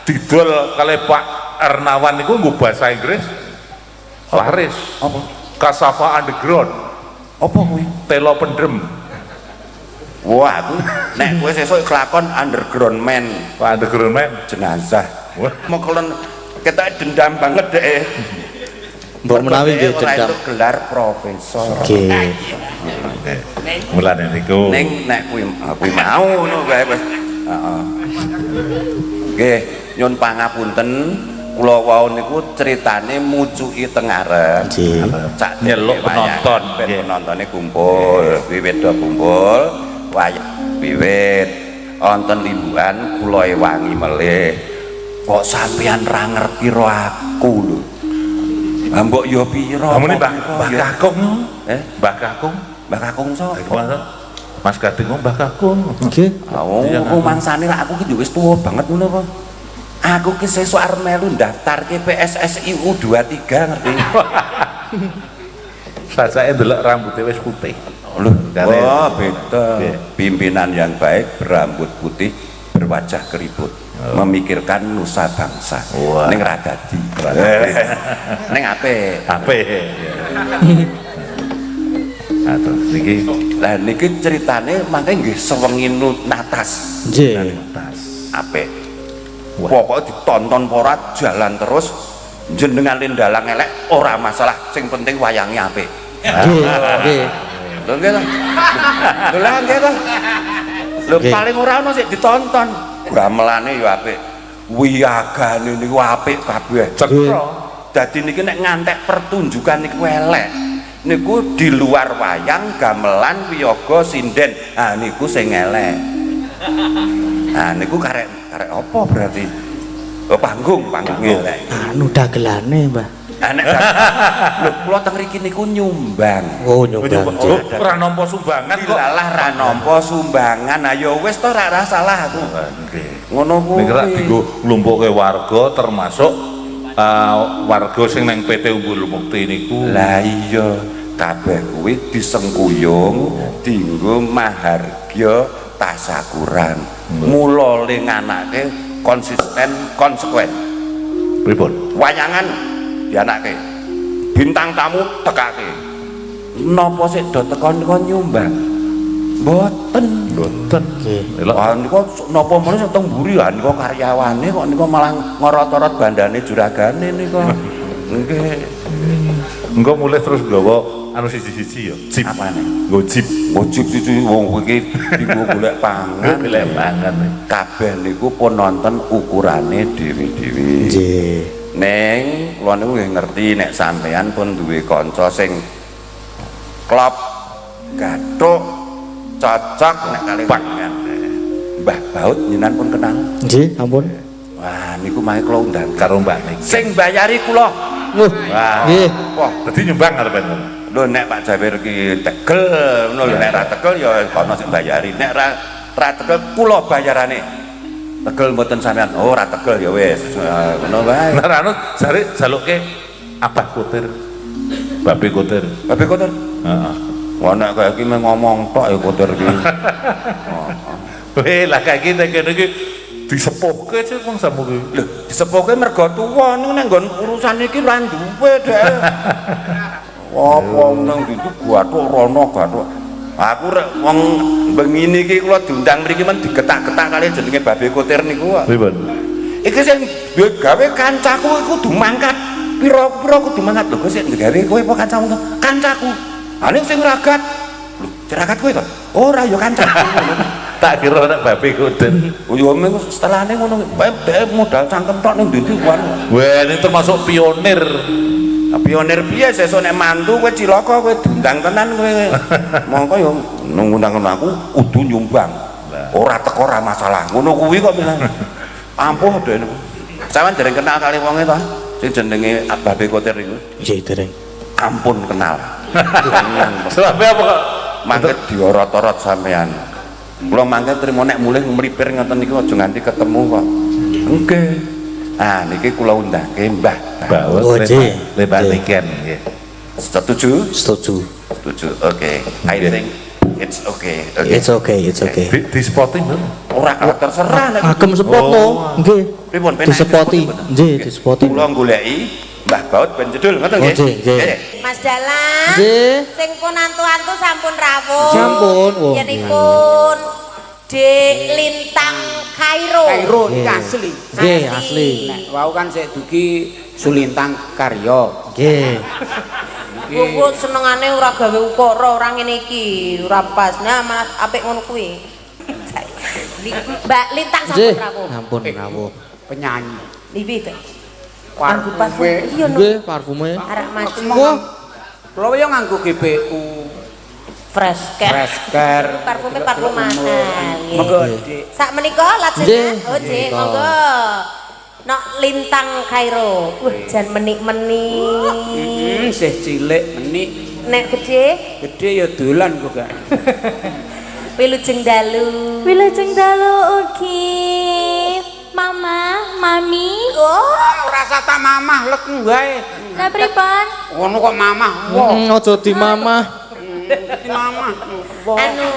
didol kalih Pak Ernawan niku nggo bahasa Inggris. Laris. Apa? Cassava underground. Apa kuwi? Telo pendem. Wah, aku nek kowe sesuk kelakon underground man. Wah, underground man. Jenazah. Mekelen ketok dendam banget deh. Mbok menawi nggih dendam. Ora gelar profesor. Nggih. Mulane niku. Ning nek kuwi kuwi mau ngono kae wis. Heeh. Nggih, nyun pangapunten kula wau niku critane mucuki teng arep. Cak nyeluk penonton, ben penontone kumpul, wiwit do kumpul, wayang wiwit wonten limbukan kula ewangi melih. Kok sampean ra ngerti ro aku lho. Lah mbok ya pira? Amune Mbah Kakung. Mbah Kakung. Mbah Kakung sapa? Mas Gading Mbah Kakung. Nggih. Oh, rumangsane lak aku ki wis tuwa banget ngono apa? Aku ki sesuk arep melu daftarke PSSI U23 ngerti. Sajake ndelok rambutnya wis putih. Lho, oh beda. Pimpinan yang baik berambut putih, berwajah keriput, memikirkan nusa bangsa. Ning ra dadi. Ning apik. Apik. Nah, terus niki lah niki ceritane mangke nggih sewengi natas. Nggih. Natas. Apik. Pokoknya ditonton ora jalan terus jenengan lindalang elek ora masalah, sing penting wayange apik. Nggih, nggih. Lho nggih ta. Lho lah nggih ta. Lho paling ora ono sik ditonton. Gamelane ya apik. Wiyagane niku apik kabeh. Cetha. Dadi niki nek ngantek pertunjukan niku elek. Niku di luar wayang, gamelan, wiyaga, sinden. Ha niku sing elek. Nah niku karek karek apa berarti? Oh, panggung, panggung elek. Anu dagelane, Mbah. Nek lho kula teng mriki niku nyumbang. Oh, nyumbang. Oh, ora nampa sumbangan kok. Dilalah ra nampa sumbangan. Ayo wis to ora salah aku. Nggih. Ngono kuwi. Nek rak dienggo nglumpukke warga termasuk warga sing nang PT Umbul Mukti niku. Lah iya, kabeh kuwi disengkuyung dienggo mahargya tasakuran. Mula le nganake konsisten konsekuen. Pripun? Wayangan dianake. Bintang tamu tekake. Napa sik do teko niku nyumbang? Mboten. Mboten. Nggih. Wah niku napa meneh sing teng mburi ha niku karyawane kok niku malah ngorot-orot bandane juragane niku. Nggih. Engko mulih terus nggawa anu siji-siji ya. Jeep. Apane? Nggo jeep. Nggo jeep siji wong iki dienggo golek pangan. Golek pangan. Kabeh niku pun nonton ukurane dhewe-dhewe. Nggih. Neng, kula niku nggih ngerti nek sampean pun duwe kanca sing klop, gathuk, cocok nek kalih panjenengan. Mbah Baut jenengan pun kenal. Nggih, ampun. Wah, niku mangke kula undang karo Mbak niki. Sing bayari kula. Wah, nggih. Wah, dadi nyumbang arepan ngono. Lho nek Pak Jawir ki tegel ngono lho, nek ra tegel ya kono sing bayari. Nek ra tegel kula bayarane. Tegel mboten sampean. Oh, ra tegel ya wis. Ngono wae. Nah, anu jare jaluke Abah Kotir. Babe Kotir. Babe Kotir. Heeh. Wah nek kaya iki mung ngomong tok ya Kotir iki. Weh, lah kaya iki nek kene iki disepuhke sih wong samu kuwi. Lho, disepuhke mergo tuwa niku nek nggon urusan iki ora duwe dhek. Apa nang ndi gathuk rono gathuk. Aku rek wong bengine iki kula diundang mriki men digetak-getak kali jenenge Babe Kotir niku kok. Pripun? Iki sing duwe gawe kancaku iku kudu mangkat. Pira-pira kudu mangkat. Lho, kok sing gawe kowe apa kancamu to? Kancaku. Ha ning sing ragat. Lho, sing ragat kowe to? Ora ya kancaku. Tak kira nek Babe Kotir. Oh ya mung setelahane ngono. Dhek modal cangkem tok ning ndi-ndi kuwi. Wah, ini termasuk pionir. Pionir piye sesuk nek mantu kowe cilaka kowe diundang tenan kowe. Mongko ya ngundang aku kudu nyumbang. Ora teko ora masalah. Ngono kuwi kok bilang. Ampuh dhek niku. Sampeyan dereng kenal kali wonge to? Sing jenenge Babe Kotir niku. Nggih, dereng. Ampun kenal. Sebab apa kok? Mangke diorot-orot sampean. Kula mangke trimo nek mulih mlipir ngoten niku aja nganti ketemu kok. Nggih. Ah niki kula undangke Mbah. Oh, nggih. Mbah Niken nggih. Setuju? Setuju. Setuju. Oke. I think it's okay. Okay. It's okay, it's okay. Di spotting lho. Ora terserah nek agem spot to. Nggih. Pripun di spoti. Nggih, di spoti. Kula goleki Mbah Baut ben jedul ngoten nggih. Oh, nggih. Mas Dalang. Nggih. Sing pun antu-antu sampun rawuh. Sampun, wah. Yenipun Dek Lintang Kairo. Kairo niki asli. Nggih, asli. Nek wau kan sik dugi Sulintang Karyo. Nggih. Kok senengane ora gawe ukara ora ngene iki, ora pas. Nah, malah apik ngono kuwi. Mbak Lintang sampun rawuh. Sampun rawuh. Penyanyi. Piye, Pak? Nganggo parfum. Iya no. Nggih, parfume. Arak maju. Wah, Kula yo nganggo GPU. Fresh care. Fresh care. Parfume parfum mahal. Monggo, Dik. Sak menika lajengnya, Nggih. oh nggih, monggo. Nok Lintang Kairo. Wah, jan menik-menik. Sih cilik menik. Nek gede, Gede ya dolan kok gak. wilujeng dalu. Wilujeng dalu ugi. Mama, mami. Oh, Ora usah tak mamah lek wae. Lah pripun? Ngono kok mamah. Wah, Aja dimamah. di mamah. Wah. Anu,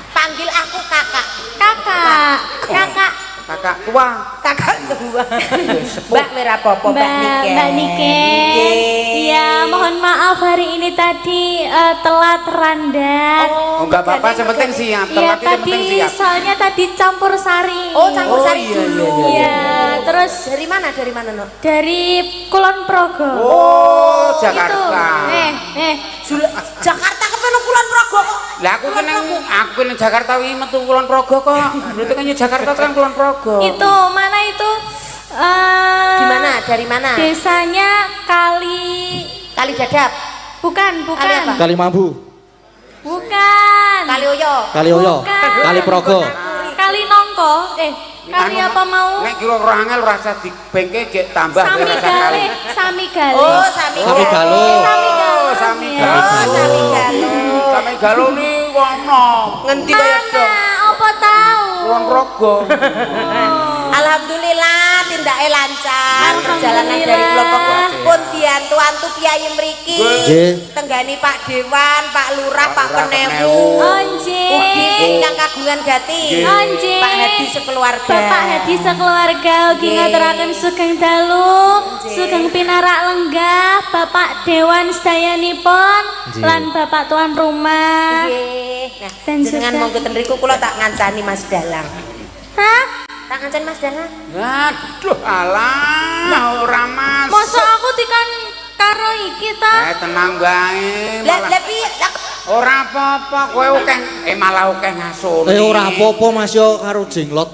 panggil aku kakak. Kakak. Kakak, Kakak tua. kakak tua. Mbak merah popo, Mbak Niken. Mbak Niken. Iya, mohon maaf hari ini tadi telat randat. Oh, enggak apa-apa, yang penting siap. Iya, Telat itu yang tadi penting siap. soalnya tadi campur sari. Oh, campur Oh, sari iya, dulu. iya, Iya, terus Dari mana? Dari mana, Nok? dari Kulon Progo. Oh, Jakarta. Itu. Jakarta kepen Kulon Progo kok. Lah aku kan aku nang Jakarta wingi metu Kulon Progo kok. Berarti kan ya Jakarta kan Kulon Progo. Itu mana itu? Di mana? Dari mana? Desanya Kali Kali Dadap. Bukan, bukan. Kali apa? Kali Mambu, Bukan. Kali Oyo. Kali Oyo, Bukan. Kali Progo. Kali Nongko. Kali apa mau? Nek kira ora angel ora usah dibengke gek tambah Sami ora usah Gale, kali. Sami Gale. Oh, Sami Sami Galo. Sami Galo. Oh, Sami Iya. Galo. Oh, Sami Galo. Sami Galo ni wono. Ngendi kaya dong? Mana? Apa tahu? Kulon Progo. Alhamdulillah tindake lancar perjalanan dari Kulon Progo pun diantu-antu piyayi mriki. Nggih. Tenggani Pak Dewan, Pak Lurah, Pak Lurah, Penewu. Onje. Ugi ingkang kagungan gati. Onje. Pak Hadi sekeluarga. Bapak Hadi sekeluarga ugi Nggih. ngaturaken sugeng dalu, sugeng pinarak lenggah, Bapak Dewan sedayanipun lan Bapak tuan rumah. Nggih. Nah, Dan jenengan juga- monggo ten riku kula tak ngancani Mas Dalang. Hah? Tak ngancani Mas Dalang. Aduh, alah ora masuk. Masa aku dikan karo iki ta? Tenang wae. Lah lah piye? Lah, Ora apa-apa, kowe akeh malah akeh ngasone. Ora apa-apa Mas yo karo jenglot.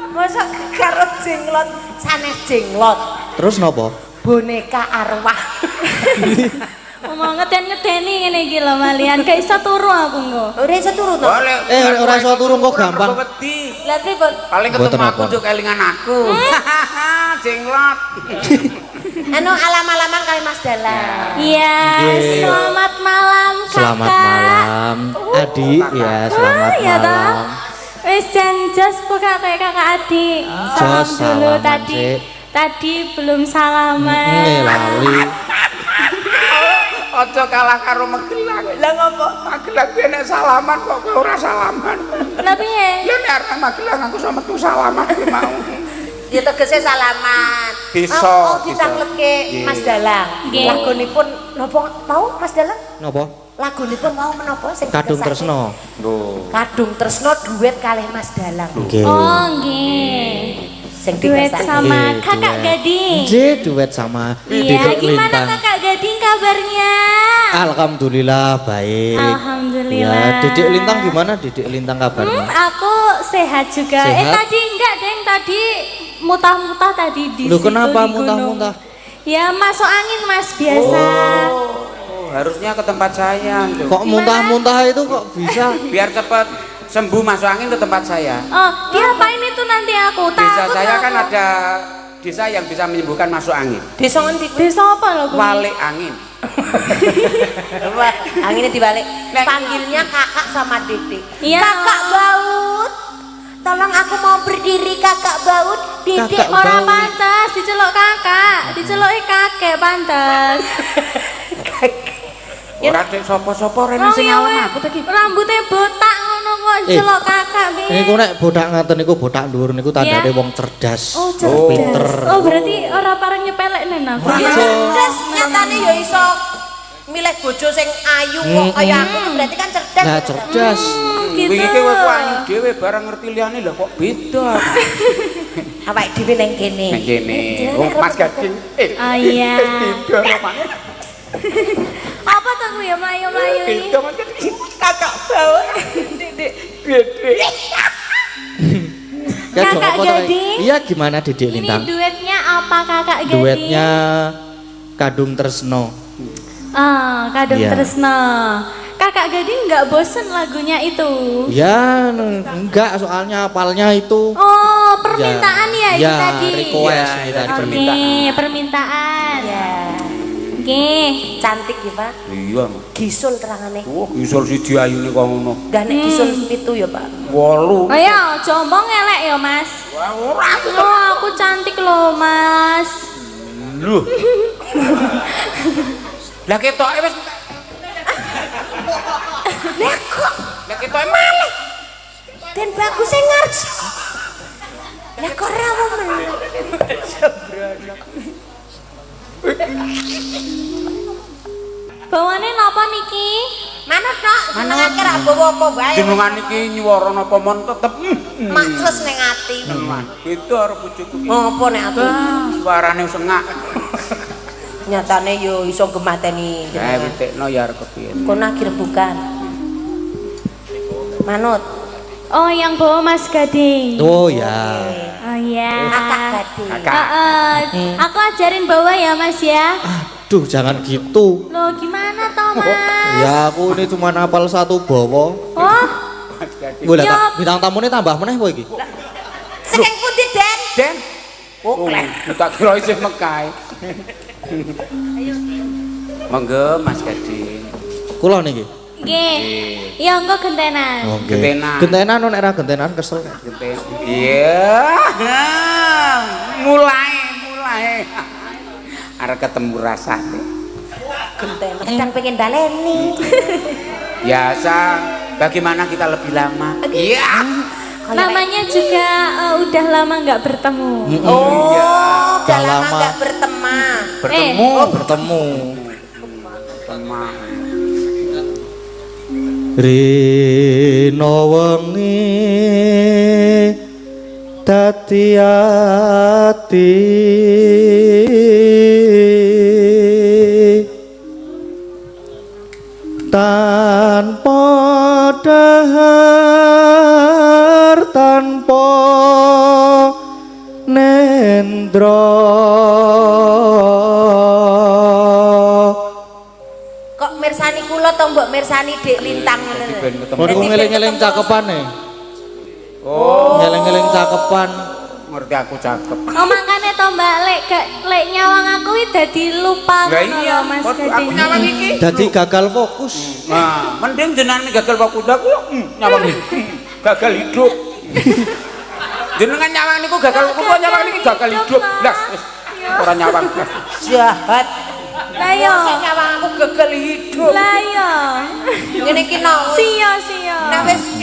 Masa karo jenglot sanes jenglot. Terus napa? Boneka arwah. Ngomong ngeden-ngedeni ngene iki lho malian, gak iso turu aku engko. Ora iso turu to? Ora iso turu kok gampang. Lah pripun? Paling ketemu Mboten aku apa. njuk kelingan aku. Jenglot. Anu alam-alaman kali Mas Dalang. Iya, Nggih. selamat malam Kakak. Selamat malam, Adik ya, selamat Ah, ya toh. malam. Wis jan jos buka kayak kakak adik. Salam Jos, dulu salaman, tadi. Cik. Tadi belum salaman. Lali. Aja kalah karo Magelang. Lah ngopo? Magelang kuwi nek salaman kok kowe ora salaman. Lah piye? Lah nek arep Magelang aku iso metu salaman kuwi mau. Ya tegese salaman. Desa, Oh, desa. ditangletke Nggih. Mas Dalang. Nggih. Lagunipun napa mau Mas Dalang? Napa? Lagunipun mau menapa sing Kadung dikersake? Tresno. Lho. Kadung Tresno duet kalih Mas Dalang. Nggih. Oh, nggih. Sing Duet dikersake. sama Nggih, Kakak duet. Gading. Nggih, duet sama Iya, Dedek gimana Lintang. Kakak Gading kabarnya? Alhamdulillah baik. Alhamdulillah. Ya, Dedek Lintang gimana Dedek Lintang kabarnya? Aku sehat juga. Sehat? Tadi enggak, Deng, tadi mutah-mutah tadi di Loh, situ, kenapa di gunung. muntah-muntah? Ya, masuk angin Mas biasa. Oh, harusnya ke tempat saya. Lho. Kok muntah-muntah itu kok bisa? Biar cepat sembuh masuk angin ke tempat saya. Oh, diapain itu nanti aku? Desa Takut saya kan aku. ada desa yang bisa menyembuhkan masuk angin. Desa ngendi kuwi? Desa apa lho kuwi? Walik angin. Wah, anginnya dibalik. Panggilnya kakak sama Dede. Iya. Kakak Baut. Tolong aku mau berdiri Kakak Baut. Dede Kakak Ora Baut. pantes diceluk kakak, diceluki kakek pantes. Ora dek sapa-sapa rene Wong sing ya awam weh, aku ta iki. Rambutnya botak ngono kuwi. kok celok kakak piye? Niku nek botak ngaten niku botak dhuwur niku tandane wong cerdas. Oh, cerdas. Pinter. Oh, berarti ora pareng nyepelekne aku. Ya cerdas, nyatane ya iso milih bojo sing ayu kok kaya aku berarti kan cerdas. Nah, cerdas. Gitu. Wingi ki kowe ayu dhewe bareng ngerti liyane lho kok beda. Awake dhewe ning kene. Ning kene. Oh, Mas Gading. Oh iya. Beda romane. Apa to kuwi ya mlayu-mlayu iki? Beda kakak bawa. Dik gede. Kakak Gading. Iya, gimana Dedek Lintang? Ini duetnya apa Kakak Gading? Duetnya Kadung Tresno. Ah, Kadung ya. Tresno. Kakak Gading nggak bosen lagunya itu? Ya, enggak, soalnya apalnya itu. Oh, permintaan ya, ya itu tadi. Request ya, tadi. Oke, permintaan. Permintaan. Ya. Oke. Cantik ya, Pak. Iya. Gisul terangane. Oh, gisul siji ayune kok ngono. Enggak nek gisul 7 ya, Pak. 8. Ayo, aja omong elek ya, Mas. Wah, ora. Oh, aku cantik loh, Mas. Loh. Lah ketoke wis. Lah kok lah ketoke malih. Den bagus sing ngarep. Lah kok ora men. Bawane napa niki? Manut tok, jenengake ra bawa apa wae. Jenengan iki nyuwara napa mon tetep makclus ning ati. Beda karo bojoku iki. Ngopo nek aku? Suarane sengak. Nyatane yo iso gemateni. Eh witekno ya arep kepiye. Kono akhir bukan. Manut. Oh, yang bawa Mas Gading. Oh ya. Oh ya. Kakak Gading. Aku ajarin bawa ya Mas ya. Aduh, jangan gitu. Loh, gimana toh Mas? Ya aku ini cuma hafal satu bawa. Oh. Boleh tak? Bintang tamune tambah meneh apa iki? Saking pundi, Den? Den. Oh, tak kira isih Mekah. Monggo Mas Gading. Kula niki. Nggih. Ya engko gentenan. Oh, gentenan. Gentenan nek ora gentenan kesel. Genten. Iya. Mulai. Arep ketemu rasane. Gentenan. Kadang pengen baleni. Biasa. Bagaimana kita lebih lama? Iya. Namanya juga udah lama nggak bertemu. Oh, iya. Udah lama nggak berteman. Bertemu. Oh, bertemu. Berteman. Rino wengi dadi ati tanpa dahar tanpa nendra. Kok mirsani kula to mbok mirsani Dik Lintang ngono lho. Niku ngeling-eling cakepane. Oh, ngeling-eling cakepan. Ngerti aku cakep. Oh, makane to Mbak lek lek nyawang aku iki dadi lupa ngono lho Mas Gading. Aku nyawang iki dadi gagal fokus. Nah, mending jenengan gagal fokus aku nyawang iki. Gagal hidup. Jenengan nyawang niku gagal fokus, nyawang niki gagal hidup. Lah wis ora nyawang. Jahat. Lah yo nyawang aku gagal hidup. Lah yo. Ngene iki no. Sia-sia. Nek wis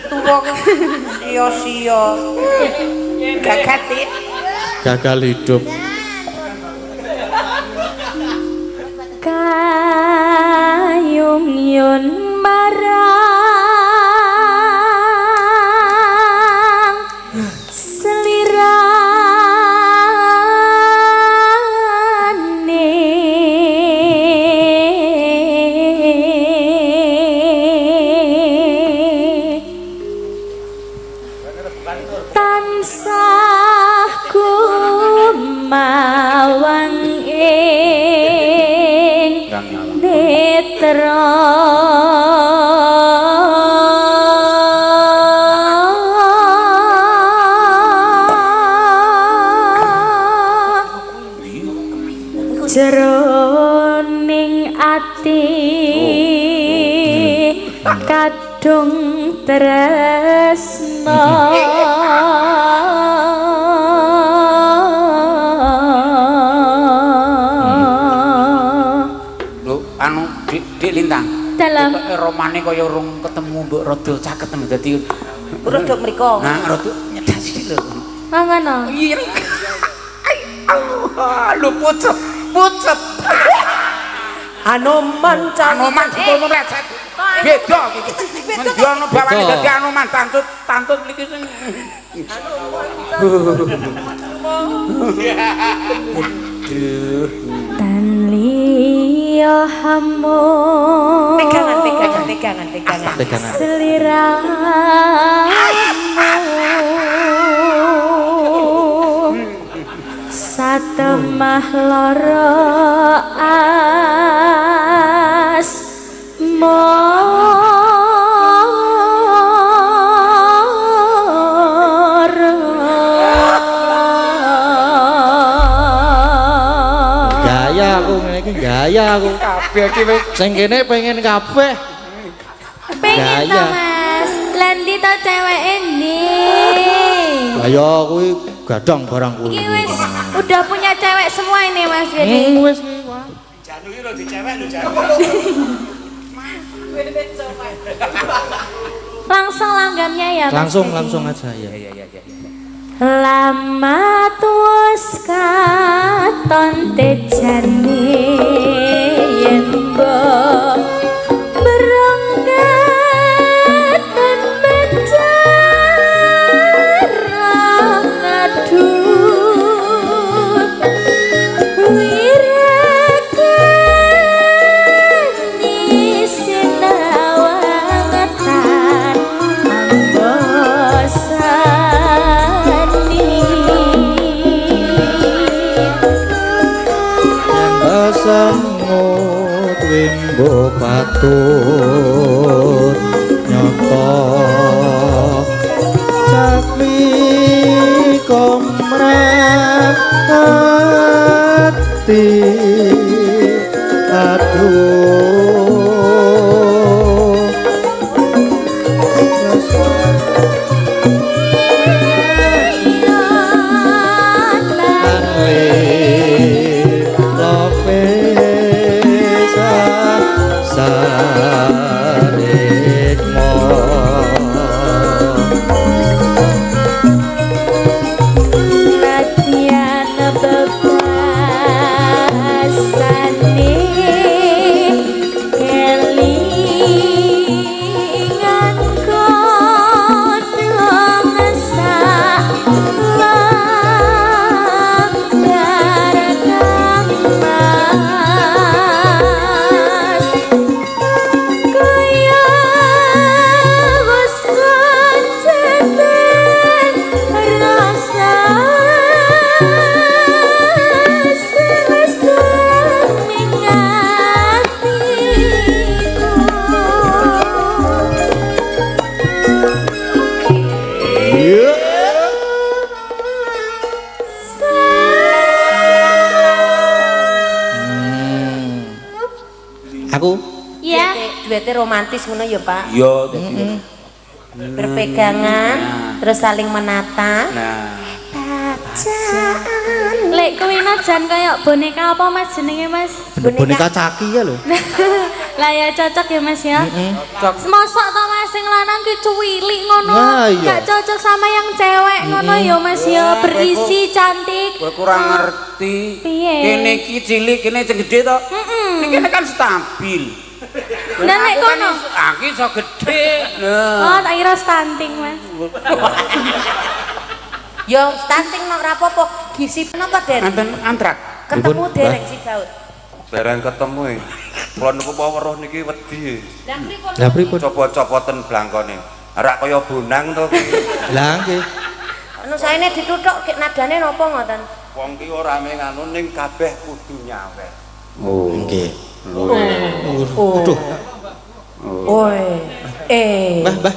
tuwa sia-sia. Gagal. Gagal hidup. Kayung yun marang selirane tansah kumawang ing netra. Jroning ati kadung tresna. Lho, anu Dik Lintang. Dalam. Ketoke romane kaya urung ketemu mbok rada caket ngono dadi Rada mriko. Nah, rada nyedak sithik lho. Oh ngono. Iya. Allah, lu pucet, pucet. Anoman Anoman kono mlecet. Beda iki. Ngendi ana bawane dadi Anoman tantut, tantut niki sing. Aduh. Tan liya hamo. Pegangan, pegangan, pegangan, pegangan. Pegangan. Seliramu satemah lara asmara. Gaya aku ngene iki, gaya aku. Kabeh iki wis Sing kene pengen kabeh. Pengen to Gaya. Mas, lan ndi to ceweke ndi? Gaya kuwi gadang barang kuwi. Iki wis udah punya cewek semua ini Mas Gede. Wis. Janu iki lho dicewek lho Janu. Langsung langgamnya ya Mas. Langsung Gede. langsung aja ya. Iya iya iya. Lama tuwus katon tejane yen mbok berangkat mencara ngadut wirakani sinawangetan ambosani. Semut wimbo patut nyoto cakmi komrat ati aduh. Latihan bebasane kelingan kodhong sak lambar kang mas kaya wis kecetan rasa sing ing atiku. Aku Ya, Duete romantis ngono ya, Pak. Iya dadi. Berpegangan, terus saling menata. Nah. Bacaan. Lek kuwi jan kaya boneka apa Mas jenenge Mas? boneka caki ya lho. Lah ya cocok ya Mas ya. Cocok. Mosok to Mas sing lanang ki cuwilik ngono. Lah, iya. Gak cocok sama yang cewek ngono ya Mas ya, Wah, berisi cantik. Kowe kurang ngerti. Piye? Kene iki cilik, kene sing gedhe to. Ning kene kan stabil. Nah, nek Aku kan kono? Aku iso gedhe. Oh, Nah. tak kira stunting Mas. Yo stunting nok rapopo, gizi napa Den? Enten antrak. Ketemu Pripun, dereng si Daud. Barang ketemu e. Kula niku apa weruh niki wedi. Lah pripun? Lah pripun? Coba-coboten blangkone. Ora kaya bonang to ki. Lah nggih. Anu saene dituthuk gek nadane napa ngoten? Wong ki ora mung anu ning kabeh kudu nyawet. Oh. Nggih. Aduh. Oi. Eh. Mbah, Mbah.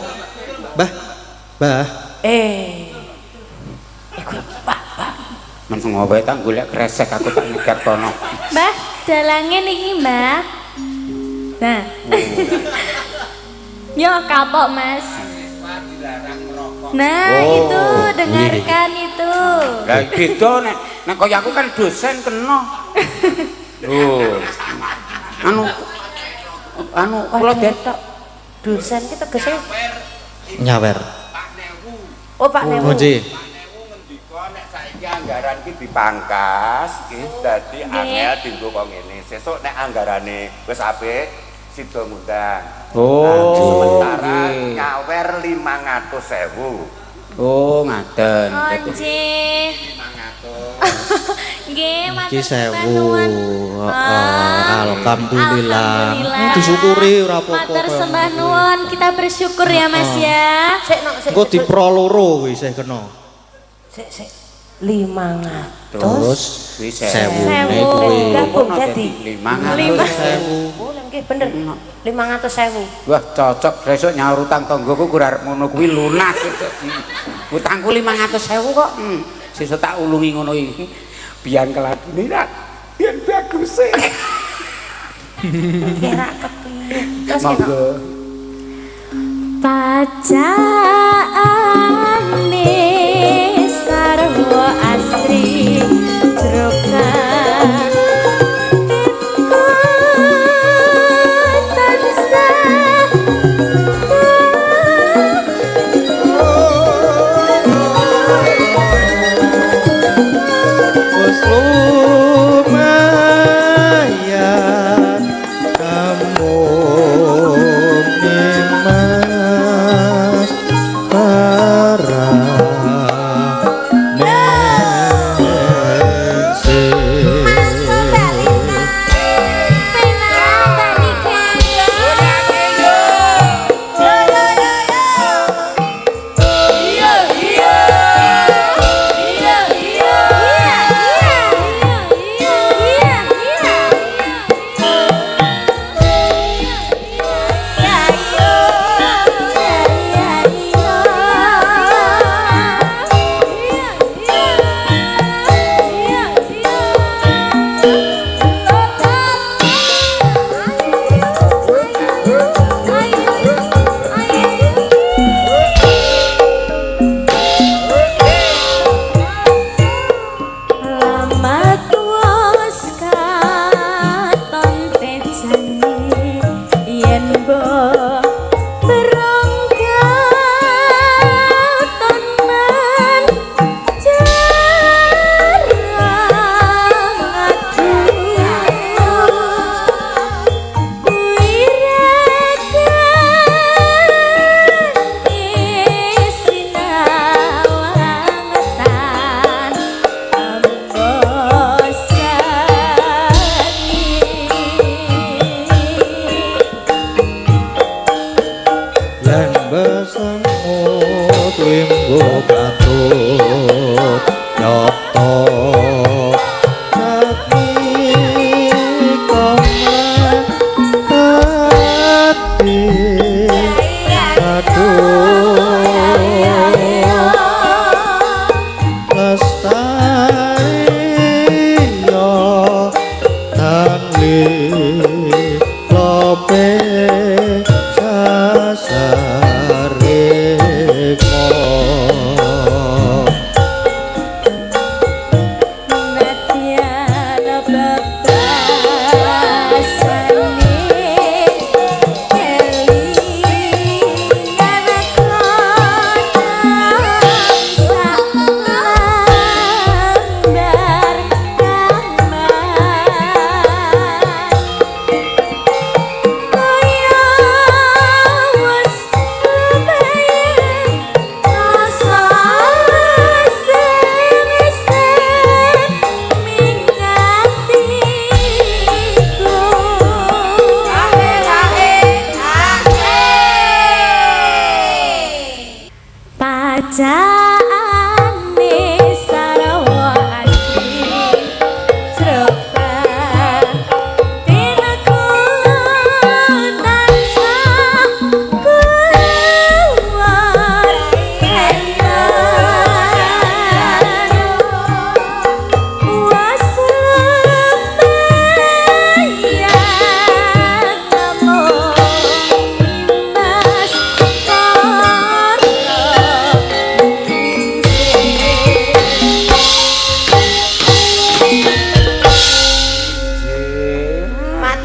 Mbah. Mbah. Eh. Iku Pak, Pak. Meneng wae tak golek kresek aku tak nyegat kono. Mbah, dalange niki, Mbah. Nah. Yo kapok, Mas. Nah, Oh. itu dengarkan itu. Lah beda nek nek kaya aku kan dosen kena. Lho. Anu Anu kula den tok. Dosen ki tegese Nyawer. Oh, Pak Newu. Oh, nggih. Nek saiki anggaran ki dipangkas nggih dadi angel dienggo kok ngene. Sesuk nek anggarane wis apik sida ngundang. Oh, Sementara nggih. nyawer 500.000. Oh, ngaten. Oh, nggih. Nggih, Iki matur sembah 1000. nuwun. Heeh, alhamdulillah. Alhamdulillah. Disyukuri ora apa-apa. Matur kaya sembah ngono kuwi. nuwun, kita bersyukur ya Mas ya. Sik nok sik. Engko dipro loro kuwi isih kena. Sik sik. 500. Terus kuwi sewune kuwi. Gabung dadi 500.000. Oh, nggih bener. 500.000. Wah, cocok besok nyaur utang tanggoku ku arep ngono kuwi lunas. Utangku 500.000 kok. Sesuk tak ulungi ngono iki. Biyen keladine ra. Biyen bagus e. Kira kepiye? Terus kena. Monggo. Pacaane sarwa asri jroka tinku tansah. Wis lumayan amung mas para.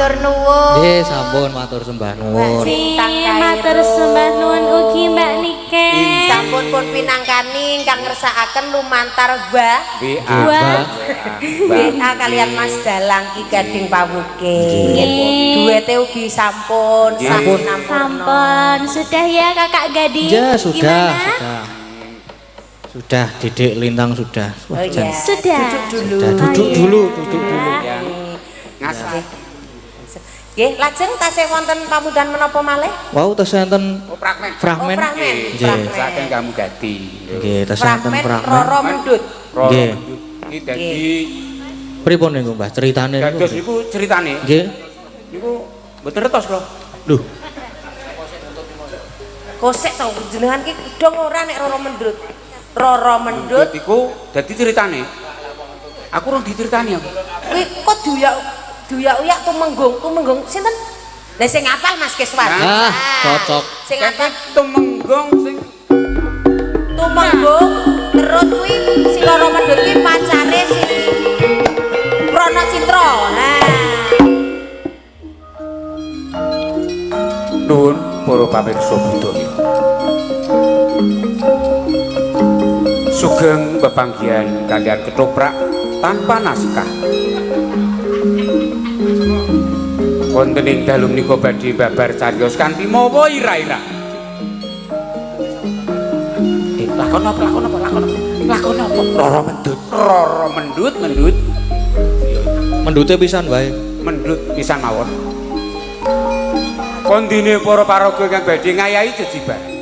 Matur nuwun. Nggih, sampun matur sembah nuwun. Matur sembah nuwun ugi Mbak Niken. Sampun pun pinangkani ingkang ngersakaken lumantar wa WA. WA kalian Mas Dalang Ki Gading Pawukir. Duwete ugi sampun. Sampun. Sampun. Sudah ya Kakak Gading? Ya, sudah, Gimana? sudah. Sudah, Didik Lintang sudah. Wah, Oh iya. jan. Sudah. Duduk dulu. Sudah, duduk Oh, iya. dulu, duduk dulu. Ngasah. Nggih, lajeng tasih wonten pamundutan menapa malih? Wau tasih enten Oh, fragmen. fragmen. Oh, fragmen. Nggih. Saking kamu gati. Nggih, tasih enten Fragmen fragmen. Roro Mendut. Roro Nggih. Mendut. Iki dadi Pripun niku, Mbah? Ceritane niku? dados niku ceritane. Nggih. Niku mboten retos kula. Lho, Kosek to jenengan ki dong ora nek Roro Mendut. Roro Mendut Mendut iku dadi ceritane. Aku urung diceritani aku. kuwi kok duyak duyak-uyak tumenggung, tumenggung sinten? Lah sing ngapal Mas Keswan. Ah, cocok. Sing ngapal tumenggung sing tumenggung terus kuwi si Roro Mendut ki pacare si Prono Citra. Nah. Nuwun para pamirsa budaya. Sugeng pepanggihan kalian ketoprak tanpa naskah. Wonten ing dalu menika badhe babar cariyos kanthi mawa ira-ira. Lakon apa lakon apa lakon apa? Lakon apa? Roro Mendut. Roro Mendut, Mendut. Mendute pisan wae. Mendut pisan mawon. Kondine para paraga ingkang badhe ngayahi jejibar.